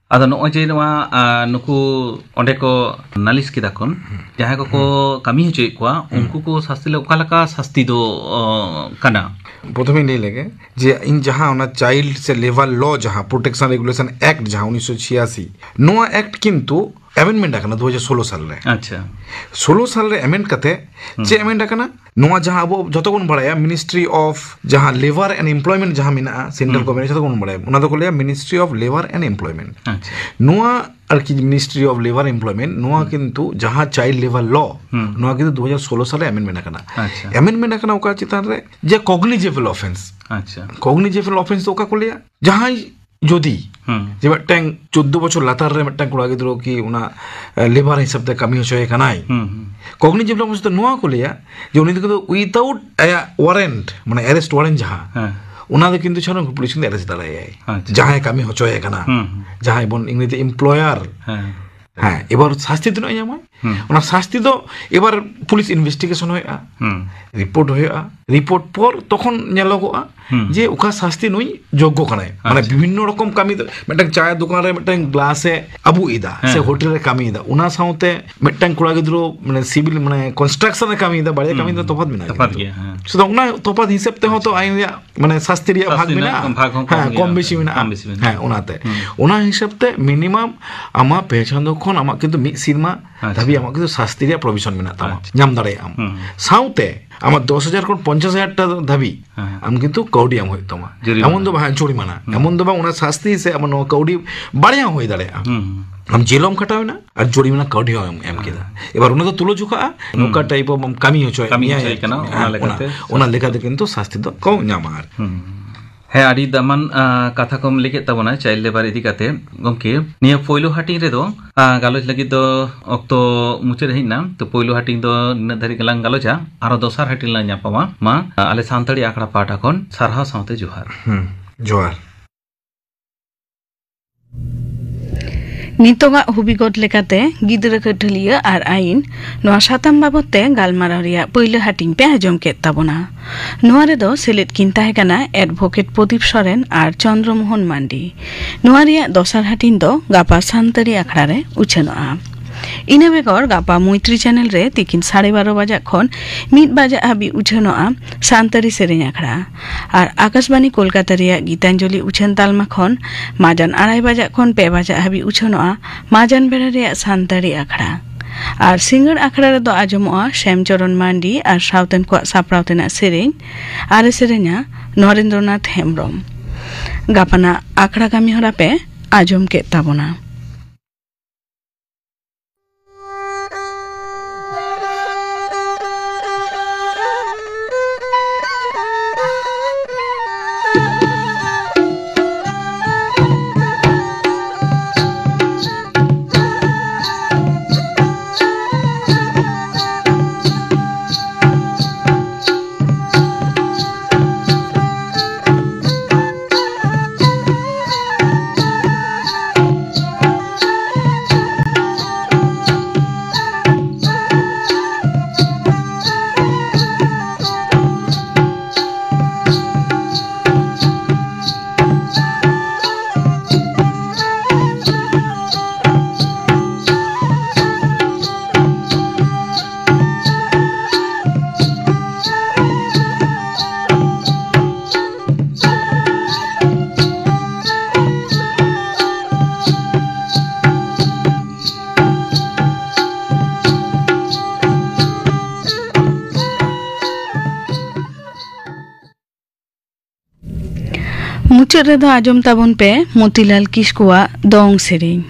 ᱟᱫᱚ ᱱᱚᱜᱼᱚᱭ ᱡᱮ ᱱᱚᱣᱟ, ᱟ, ᱱᱩᱠᱩ ᱚᱸᱰᱮ ᱠᱚ ᱱᱟᱞᱤᱥ ᱠᱮᱫᱟ ᱠᱚ, ᱦᱩᱸ᱾ ᱡᱟᱦᱟᱸᱭ ᱠᱚᱠᱚ ᱦᱩᱸ᱾ ᱠᱟᱹᱢᱤ ᱦᱚᱪᱚᱭᱮᱫ ᱠᱚᱣᱟ, ᱦᱩᱸ᱾ ᱩᱱᱠᱩ ᱠᱚ ᱥᱟᱥᱛᱤ ᱞᱮ ᱚᱠᱟ ᱞᱮᱠᱟ ᱥᱟᱥᱛᱤ ᱫᱚ, ᱚ, ᱠᱟᱱᱟ? ᱯᱨᱚᱛᱷᱚᱢᱮᱧ ᱞᱟᱹᱭ ᱞᱮᱜᱮ ᱡᱮ ᱤᱧ ᱡᱟᱦᱟᱸ ᱚᱱᱟ Child ᱥᱮ Labour Law ᱡᱟᱦᱟᱸ Protection Regulation Act ᱡᱟᱦᱟᱸ ᱩᱱᱤᱥᱥᱚ ᱪᱷᱤᱭᱟᱥᱤ, ᱱᱚᱣᱟ act ᱠᱤᱱᱛᱩ amendment ᱟᱠᱟᱱᱟ ᱫᱩ ᱦᱟᱡᱟᱨ ᱥᱳᱞᱳ ᱥᱟᱞ ᱨᱮ᱾ ᱟᱪᱪᱷᱟ᱾ ᱥᱳᱞᱳ ᱥᱟᱞ ᱨᱮ amend ᱠᱟᱛᱮ ᱦᱩᱸ᱾ ᱪᱮᱫ amend ᱟᱠᱟᱱᱟ? ᱱᱚᱣᱟ ᱡᱟᱦᱟᱸ ᱟᱵᱚ ᱡᱚᱛᱚ ᱵᱚᱱ ᱵᱟᱲᱟᱭᱟ, Ministry of ᱡᱟᱦᱟᱸ Labour and Employment ᱡᱟᱦᱟᱸ ᱢᱮᱱᱟᱜᱼᱟ, central ᱦᱩᱸ᱾ government, ᱡᱚᱛᱚ ᱵᱚᱱ ᱵᱟᱲᱟᱭᱟ, ᱚᱱᱟ ᱫᱚᱠᱚ ᱞᱟᱹᱭᱟ Ministry of Labour and Employment᱾ ᱟᱪᱪᱷᱟ᱾ ᱱᱚᱣᱟ ᱟᱨᱠᱤ Ministry of Labour Employment, ᱱᱚᱣᱟ ᱦᱩᱸ᱾ ᱠᱤᱱᱛᱩ ᱡᱟᱦᱟᱸ Child Labour Law, ᱦᱩᱸ᱾ ᱱᱚᱣᱟ ᱠᱤᱱᱛᱩ ᱫᱩ ᱦᱟᱡᱟᱨ ᱥᱳᱞᱳ ᱥᱟᱞ ᱨᱮ amendment ᱟᱠᱟᱱᱟ᱾ ᱟᱪᱪᱷᱟ᱾ Amendment ᱟᱠᱟᱱᱟ ᱚᱠᱟ ᱪᱮᱛᱟᱱ ᱨᱮ? ᱡᱮ cognizable offence᱾ ᱟᱪᱪᱷᱟ᱾ Cognizable offence ᱫᱚ ᱚᱠᱟ ᱠᱚ ᱞᱟᱹᱭᱟ? ᱡᱟᱦᱟᱸᱭ ᱡᱩᱫᱤ ᱦᱩᱸ᱾ ᱡᱮ ᱢᱤᱫᱴᱟᱝ ᱪᱳᱫᱽᱫᱳ ᱵᱚᱪᱷᱚᱨ ᱞᱟᱛᱟᱨ ᱨᱮ ᱢᱤᱫᱴᱟᱝ ᱠᱚᱲᱟ ᱜᱤᱫᱽᱨᱟᱹ ᱠᱤ ᱚᱱᱟ, ᱮ, labour ᱦᱤᱥᱟᱹᱵ ᱛᱮ ᱠᱟᱹᱢᱤ ᱦᱚᱪᱚᱭᱮ ᱠᱟᱱᱟᱭ, ᱦᱩᱸ, ᱦᱩᱸ᱾ Cognizable offence ᱫᱚ ᱱᱚᱣᱟ ᱠᱚ ᱞᱟᱹᱭᱟ ᱡᱮ ᱩᱱᱤ ᱫᱚ ᱠᱤᱱᱛᱩ without ᱟᱭᱟᱜ warrant, ᱢᱟᱱᱮ arrest warrant ᱡᱟᱦᱟᱸ, ᱦᱮᱸ᱾ ᱚᱱᱟ ᱫᱚ ᱠᱤᱱᱛᱩ ᱪᱷᱟᱲᱟ ᱩᱱᱠᱩ ᱯᱩᱞᱤᱥ ᱠᱤᱱ arrest ᱫᱟᱲᱮᱭᱟᱭᱟ᱾ ᱟᱪᱪᱷᱟ᱾ ᱡᱟᱦᱟᱸᱭ ᱠᱟᱹᱢᱤ ᱦᱚᱪᱚᱭᱮ ᱠᱟᱱᱟ, ᱦᱩᱸ, ᱦᱩᱸ᱾ ᱡᱟᱦᱟᱸᱭ ᱵᱚᱱ ᱤᱝᱨᱮᱡᱤ employer᱾ ᱦᱮᱸ᱾ ᱦᱮᱸ, ᱮᱵᱟᱨ ᱥᱟᱥᱛᱤ ᱛᱤᱱᱟᱹᱜ ᱮ ᱧᱟᱢᱟᱭ? ᱦᱩᱸ᱾ ᱚᱱᱟ ᱥᱟᱥᱛᱤ ᱫᱚ ᱮᱵᱟᱨ ᱯᱩᱞᱤᱥ investigation ᱦᱩᱭᱩᱜᱼᱟ, ᱦᱩᱸ᱾ report ᱦᱩᱭᱩᱜᱼᱟ, report ᱯᱚᱨ ᱛᱚᱠᱷᱚᱱ ᱧᱮᱞᱚᱜᱚᱜᱼᱟ ᱦᱩᱸ᱾ ᱡᱮ ᱚᱠᱟ ᱥᱟᱥᱛᱤ ᱱᱩᱭ ᱡᱳᱜᱽᱜᱚ ᱠᱟᱱᱟᱭ᱾ ᱢᱟᱱᱮ ᱟᱪᱪᱷᱟ᱾ ᱵᱤᱵᱷᱤᱱᱱᱚ ᱨᱚᱠᱚᱢ ᱠᱟᱹᱢᱤ ᱫᱚ, ᱢᱤᱫᱴᱟᱝ ᱪᱟ ᱫᱚᱠᱟᱱ ᱨᱮ ᱢᱤᱫᱴᱟᱝ ᱜᱞᱟᱥ ᱮ ᱟᱹᱵᱩᱜ ᱮᱫᱟ ᱦᱮᱸ᱾ ᱥᱮ ᱦᱳᱴᱮᱞ ᱨᱮ ᱠᱟᱹᱢᱤᱭᱮᱫᱟ, ᱚᱱᱟ ᱥᱟᱶᱛᱮ ᱢᱤᱫᱴᱟᱝ ᱠᱚᱲᱟ ᱜᱤᱫᱽᱨᱟᱹ ᱢᱟᱱᱮ civil, ᱢᱟᱱᱮ construction ᱨᱮ ᱠᱟᱹᱢᱤᱭᱮᱫᱟ, ᱵᱟᱨᱭᱟ ᱦᱩᱸ᱾ ᱠᱟᱹᱢᱤ ᱫᱚ ᱛᱚᱯᱷᱟᱛ ᱢᱮᱱᱟᱜᱼᱟ ᱛᱚᱯᱷᱟᱛ ᱠᱤᱱᱛᱩ᱾ ᱜᱮᱭᱟ, ᱦᱮᱸ᱾ ᱥᱩᱛᱚᱨᱟᱝ ᱚᱱᱟ ᱛᱚᱯᱷᱟᱛ ᱦᱤᱥᱟᱹᱵ ᱛᱮᱦᱚᱸ ᱛᱚ ᱟᱪᱪᱷᱟ᱾ ᱟᱭᱤᱱ ᱨᱮᱭᱟᱜ ᱢᱟᱱᱮ ᱥᱟᱥᱛᱤ ᱨᱮᱭᱟᱜ ᱵᱷᱟᱜᱽ ᱥᱟᱥᱛᱤ ᱨᱮᱱᱟᱜ ᱢᱮᱱᱟᱜᱼᱟ᱾ ᱵᱷᱟᱜᱽ ᱦᱚᱸ ᱠᱚᱢ ᱦᱮᱸ, ᱜᱮᱭᱟ᱾ ᱠᱚᱢ ᱵᱮᱥᱤ ᱢᱮᱱᱟᱜᱼᱟ᱾ ᱠᱚᱢ ᱵᱮᱥᱤ ᱢᱮᱱᱟᱜᱼᱟ᱾ ᱦᱮᱸ, ᱚᱱᱟᱛᱮ᱾ ᱦᱩᱸ᱾ ᱚᱱᱟ ᱦᱤᱥᱟᱹᱵ ᱛᱮ minimum ᱟᱢᱟᱜ ᱯᱮ ᱪᱟᱸᱫᱳ ᱠᱷᱚᱱ ᱟᱢᱟᱜ ᱠᱤᱱᱛᱩ ᱢᱤᱫ ᱥᱮᱨᱢᱟ ᱟᱪᱪᱷᱟ᱾ ᱫᱷᱟᱹᱵᱤᱡ ᱟᱢᱟᱜ ᱠᱤᱱᱛᱩ ᱥᱟᱥᱛᱤ ᱨᱮᱭᱟᱜ provision ᱢᱮᱱᱟᱜ ᱛᱟᱢᱟ᱾ ᱟᱪᱪᱷᱟ᱾ ᱧᱟᱢ ᱫᱟᱲᱮᱭᱟᱜ ᱟᱢ᱾ ᱦᱩᱸ᱾ ᱥᱟᱶᱛᱮ ᱟᱢᱟᱜ ᱫᱚᱥ ᱦᱟᱡᱟᱨ ᱠᱷᱚᱱ ᱯᱚᱧᱪᱟᱥ ᱦᱟᱡᱟᱨ ᱴᱟᱠᱟ ᱫᱷᱟᱹᱵᱤᱡ ᱦᱮᱸ᱾ ᱟᱢ ᱠᱤᱱᱛᱩ ᱠᱟᱹᱣᱰᱤ ᱮᱢ ᱦᱩᱭᱩᱜ ᱛᱟᱢᱟ᱾ ᱡᱩᱨᱤᱢᱟᱱᱟ᱾ ᱮᱢᱚᱱ ᱫᱚ ᱵᱟᱝ, ᱦᱮᱸ, ᱡᱩᱨᱤᱢᱟᱱᱟ᱾ ᱦᱩᱸ᱾ ᱮᱢᱚᱱ ᱫᱚ ᱵᱟᱝ, ᱚᱱᱟ ᱥᱟᱥᱛᱤ ᱥᱮ ᱟᱢᱟᱜ ᱱᱚᱣᱟ ᱠᱟᱹᱣᱰᱤ ᱵᱟᱨᱭᱟ ᱦᱚᱸ ᱦᱩᱭ ᱫᱟᱲᱮᱭᱟᱜᱼᱟ᱾ ᱦᱩᱸ᱾ ᱟᱢ ᱡᱮᱞ ᱦᱚᱸᱢ ᱠᱷᱟᱴᱟᱣ ᱮᱱᱟ ᱟᱨ ᱡᱩᱨᱤᱢᱟᱱᱟ ᱠᱟᱹᱣᱰᱤ ᱦᱚᱸ ᱮᱢ, ᱮᱢ ᱠᱮᱫᱟ᱾ ᱦᱮᱸ᱾ ᱮᱵᱟᱨ ᱚᱱᱟ ᱫᱚ ᱛᱩᱞᱟᱹ ᱡᱚᱠᱷᱟᱜᱼᱟ, ᱦᱩᱸ᱾ ᱱᱚᱝᱠᱟ type of ᱟᱢ ᱠᱟᱹᱢᱤ ᱦᱚᱪᱚᱭᱮᱫ ᱠᱟᱹᱢᱤ ᱢᱮᱭᱟᱭ ᱦᱚᱪᱚᱭᱮ ᱟᱨᱠᱤ᱾ ᱠᱟᱱᱟ, ᱚᱱᱟ ᱦᱮᱸ, ᱞᱮᱠᱟᱛᱮ ᱚᱱᱟ, ᱚᱱᱟ ᱥᱟᱥᱛᱤ᱾ ᱞᱮᱠᱟᱛᱮ ᱠᱤᱱᱛᱩ ᱥᱟᱥᱛᱤ ᱫᱚ ᱠᱚ ᱧᱟᱢᱟ ᱟᱨᱠᱤ᱾ ᱦᱩᱸ᱾ ᱦᱮᱸ, ᱟᱹᱰᱤ ᱫᱟᱢᱟᱱ, ᱟ, ᱠᱟᱛᱷᱟ ᱠᱚᱢ ᱞᱟᱹᱭ ᱠᱮᱫ ᱛᱟᱵᱚᱱᱟ child labour ᱤᱫᱤ ᱠᱟᱛᱮ᱾ ᱜᱚᱢᱠᱮ, ᱱᱤᱭᱟᱹ ᱯᱳᱭᱞᱳ ᱦᱟᱹᱴᱤᱧ ᱨᱮᱫᱚ, ᱟ, ᱜᱟᱞᱚᱪ ᱞᱟᱹᱜᱤᱫ ᱫᱚ ᱚᱠᱛᱚ ᱢᱩᱪᱟᱹᱫ ᱦᱮᱡ ᱮᱱᱟ᱾ ᱛᱚ, ᱯᱳᱭᱞᱳ ᱦᱟᱹᱴᱤᱧ ᱫᱚ ᱱᱤᱱᱟᱹᱜ ᱫᱷᱟᱹᱨᱤᱡ ᱜᱮᱞᱟᱝ ᱜᱟᱞᱚᱪᱟ᱾ ᱟᱨᱚ ᱫᱚᱥᱟᱨ ᱦᱟᱹᱴᱤᱧ ᱞᱟᱝ ᱧᱟᱯᱟᱢᱟ᱾ ᱢᱟ, ᱟ, ᱟᱞᱮ ᱥᱟᱱᱛᱟᱲᱤ ᱟᱠᱷᱲᱟ ᱯᱟᱦᱴᱟ ᱠᱷᱚᱱ ᱥᱟᱨᱦᱟᱣ ᱥᱟᱶᱛᱮ ᱡᱚᱦᱟᱨ᱾ ᱦᱩᱸ, ᱡᱚᱦᱟᱨ᱾ ᱱᱤᱛᱚᱜᱟᱜ ᱦᱩᱵᱤᱜᱚᱛ ᱞᱮᱠᱟᱛᱮ ᱜᱤᱫᱽᱨᱟᱹ ᱠᱟᱹᱴᱷᱟᱹᱞᱤᱭᱟᱹ ᱟᱨ ᱟᱭᱤᱱ, ᱱᱚᱣᱟ ᱥᱟᱛᱟᱢ ᱵᱟᱵᱚᱛ ᱛᱮ ᱜᱟᱞᱢᱟᱨᱟᱣ ᱨᱮᱭᱟᱜ ᱯᱟᱹᱭᱞᱟᱹ ᱦᱟᱹᱴᱤᱧ ᱯᱮ ᱟᱸᱡᱚᱢ ᱠᱮᱫ ᱛᱟᱵᱚᱱᱟ᱾ ᱱᱚᱣᱟ ᱨᱮᱫᱚ ᱥᱮᱞᱮᱫ ᱠᱤᱱ ᱛᱟᱦᱮᱸ ᱠᱟᱱᱟ ᱮᱰᱵᱷᱳᱠᱮᱴ ᱯᱨᱚᱫᱤᱯ ᱥᱚᱨᱮᱱ ᱟᱨ ᱪᱚᱱᱫᱨᱚ ᱢᱳᱦᱚᱱ ᱢᱟᱱᱰᱤ᱾ ᱱᱚᱣᱟ ᱨᱮᱭᱟᱜ ᱫᱚᱥᱟᱨ ᱦᱟᱹᱴᱤᱧ ᱫᱚ ᱜᱟᱯᱟ ᱥᱟᱱᱛᱟᱲᱤ ᱟᱠᱷᱲᱟ ᱨᱮ ᱩᱪᱷᱟᱹᱱᱚᱜᱼᱟ᱾ ᱤᱱᱟᱹ ᱵᱮᱜᱚᱨ ᱜᱟᱯᱟ ᱢᱳᱭᱛᱨᱤ ᱪᱮᱱᱮᱞ ᱨᱮ ᱛᱤᱠᱤᱱ ᱥᱟᱲᱮ ᱵᱟᱨᱚ ᱵᱟᱡᱟᱜ ᱠᱷᱚᱱ ᱢᱤᱫ ᱵᱟᱡᱟᱜ ᱦᱟᱹᱵᱤᱡ ᱩᱪᱷᱟᱹᱱᱚᱜᱼᱟ ᱥᱟᱱᱛᱟᱲᱤ ᱥᱮᱨᱮᱧ ᱟᱠᱷᱲᱟ᱾ ᱟᱨ ᱟᱠᱟᱥᱵᱟᱱᱤ ᱠᱳᱞᱠᱟᱛᱟ ᱨᱮᱭᱟᱜ ᱜᱤᱛᱟᱧᱡᱚᱞᱤ ᱩᱪᱷᱟᱹᱱ ᱛᱟᱞᱢᱟ ᱠᱷᱚᱱ ᱢᱟᱡᱟᱱ ᱟᱲᱟᱭ ᱵᱟᱡᱟᱜ ᱠᱷᱚᱱ ᱯᱮ ᱵᱟᱡᱟᱜ ᱦᱟᱹᱵᱤᱡ ᱩᱪᱷᱟᱹᱱᱚᱜᱼᱟ ᱢᱟᱡᱟᱱ ᱵᱮᱲᱟ ᱨᱮᱭᱟᱜ ᱥᱟᱱᱛᱟᱲᱤ ᱟᱠᱷᱲᱟ᱾ ᱟᱨ ᱥᱤᱸᱜᱟᱹᱲ ᱟᱠᱷᱲᱟ ᱨᱮᱫᱚ ᱟᱸᱡᱚᱢᱚᱜᱼᱟ ᱥᱮᱢᱪᱚᱨᱚᱱ ᱢᱟᱱᱰᱤ ᱟᱨ ᱥᱟᱶᱛᱮᱱ ᱠᱚᱣᱟᱜ ᱥᱟᱯᱲᱟᱣ ᱛᱮᱱᱟᱜ ᱥᱮᱨᱮᱧ᱾ ᱟᱨᱮ ᱥᱮᱨᱮᱧᱟ ᱱᱚᱨᱮᱱᱫᱨᱚᱱᱟᱛᱷ ᱦᱮᱢᱵᱽᱨᱚᱢ᱾ ᱜᱟᱯᱟᱱᱟᱜ ᱟᱠᱷᱲᱟ ᱠᱟᱹᱢᱤ ᱦᱚᱨᱟ ᱯᱮ ᱟᱸᱡᱚᱢ ᱠᱮᱫ ᱛᱟᱵᱚᱱᱟ᱾ ᱢᱩᱪᱟᱹᱫ ᱨᱮᱫᱚ ᱟᱸᱡᱚᱢ ᱛᱟᱵᱚᱱ ᱯᱮ ᱢᱚᱛᱤᱞᱟᱞ ᱠᱤᱥᱠᱩᱣᱟᱜ ᱫᱚᱝ ᱥᱮᱨᱮᱧ᱾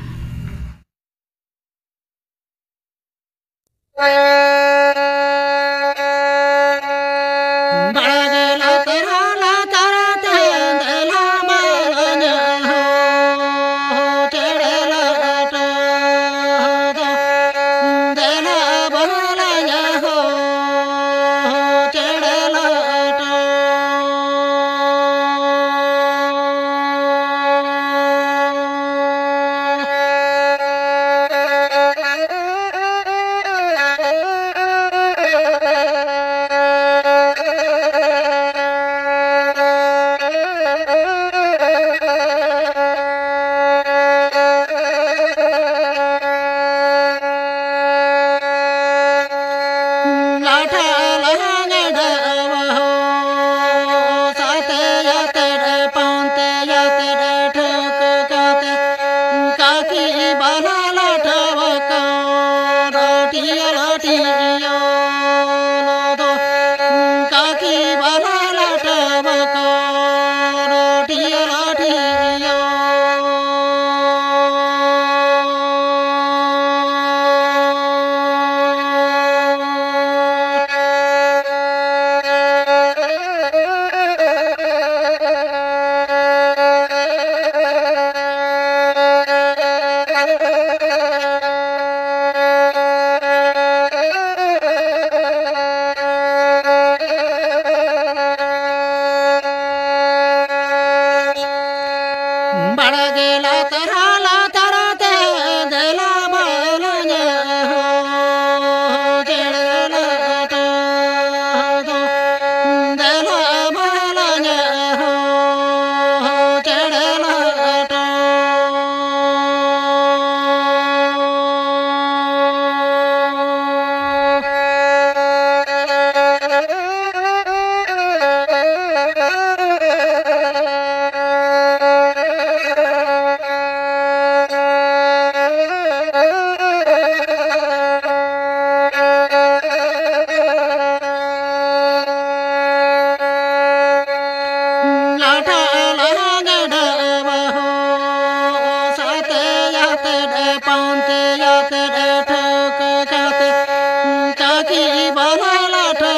ᱠᱟᱹᱠᱤ ᱵᱟᱞᱟ ᱞᱟᱴᱷᱟ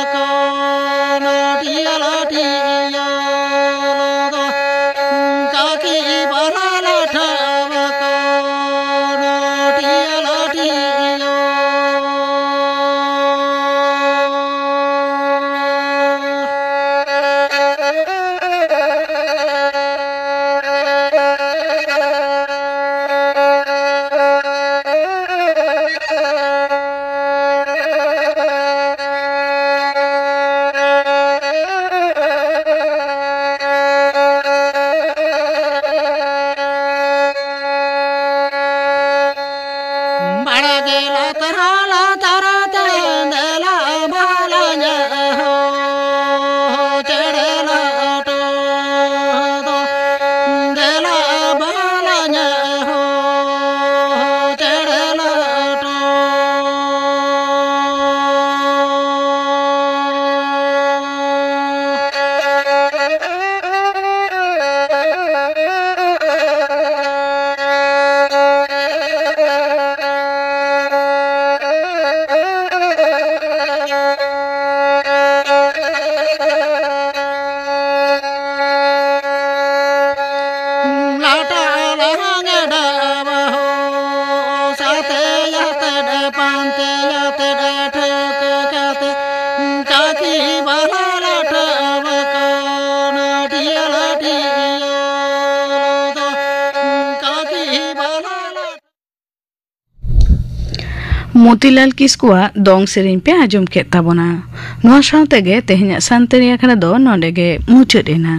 ᱟᱠᱟᱱᱟ ᱴᱤᱭᱟ ᱞᱟᱴᱷᱤᱭᱟ ᱫᱚ᱾ ᱠᱟᱹᱠᱤ ᱵᱟᱞᱟ ᱞᱟᱴᱷᱟ ᱟᱠᱟᱱᱟ ᱴᱤᱭᱟ ᱞᱟᱴᱷᱤᱭᱟ᱾ ᱵᱟᱲᱜᱮ ᱞᱟᱛᱟᱨ ᱞᱟᱛᱟᱨ ᱛᱮ ᱫᱮᱞᱟ ᱵᱟᱞᱟᱧ ᱦᱚ ᱪᱮᱬᱮ ᱞᱟᱴᱚ ᱫᱚ, ᱫᱮᱞᱟ ᱵᱟᱞᱟᱧ ᱦᱚ ᱪᱮᱬᱮ ᱞᱟᱴᱚ᱾ ᱞᱟᱴᱟ ᱞᱟᱦᱟᱝ ᱰᱟᱵᱟ ᱦᱚ, ᱥᱟᱛᱮ ᱭᱟᱛᱮ ᱰᱮ ᱯᱟᱱᱛᱮ ᱭᱟᱛᱮ ᱰᱮ ᱴᱷᱟᱹᱠᱟᱹ ᱠᱟᱛᱮ, ᱠᱟᱹᱠᱤ ᱵᱟᱞᱟ ᱞᱟᱴᱟ ᱵᱟᱠᱟᱱᱟ ᱰᱤᱭᱟᱞᱟ ᱰᱤᱭᱟᱞᱟ ᱫᱚ, ᱠᱟᱹᱠᱤ ᱵᱟᱞᱟ ᱞᱟᱴᱟ᱾ ᱢᱚᱛᱤᱞᱟᱞ ᱠᱤᱥᱠᱩᱣᱟᱜ ᱫᱚᱝ ᱥᱮᱨᱮᱧ ᱯᱮ ᱟᱸᱡᱚᱢ ᱠᱮᱫ ᱛᱟᱵᱚᱱᱟ᱾ ᱱᱚᱣᱟ ᱥᱟᱶ ᱛᱮᱜᱮ ᱛᱮᱦᱮᱧᱟᱜ ᱥᱟᱱᱛᱟᱲᱤ ᱟᱠᱷᱲᱟ ᱫᱚ ᱱᱚᱰᱮ ᱜᱮ ᱢᱩᱪᱟᱹᱫ ᱮᱱᱟ᱾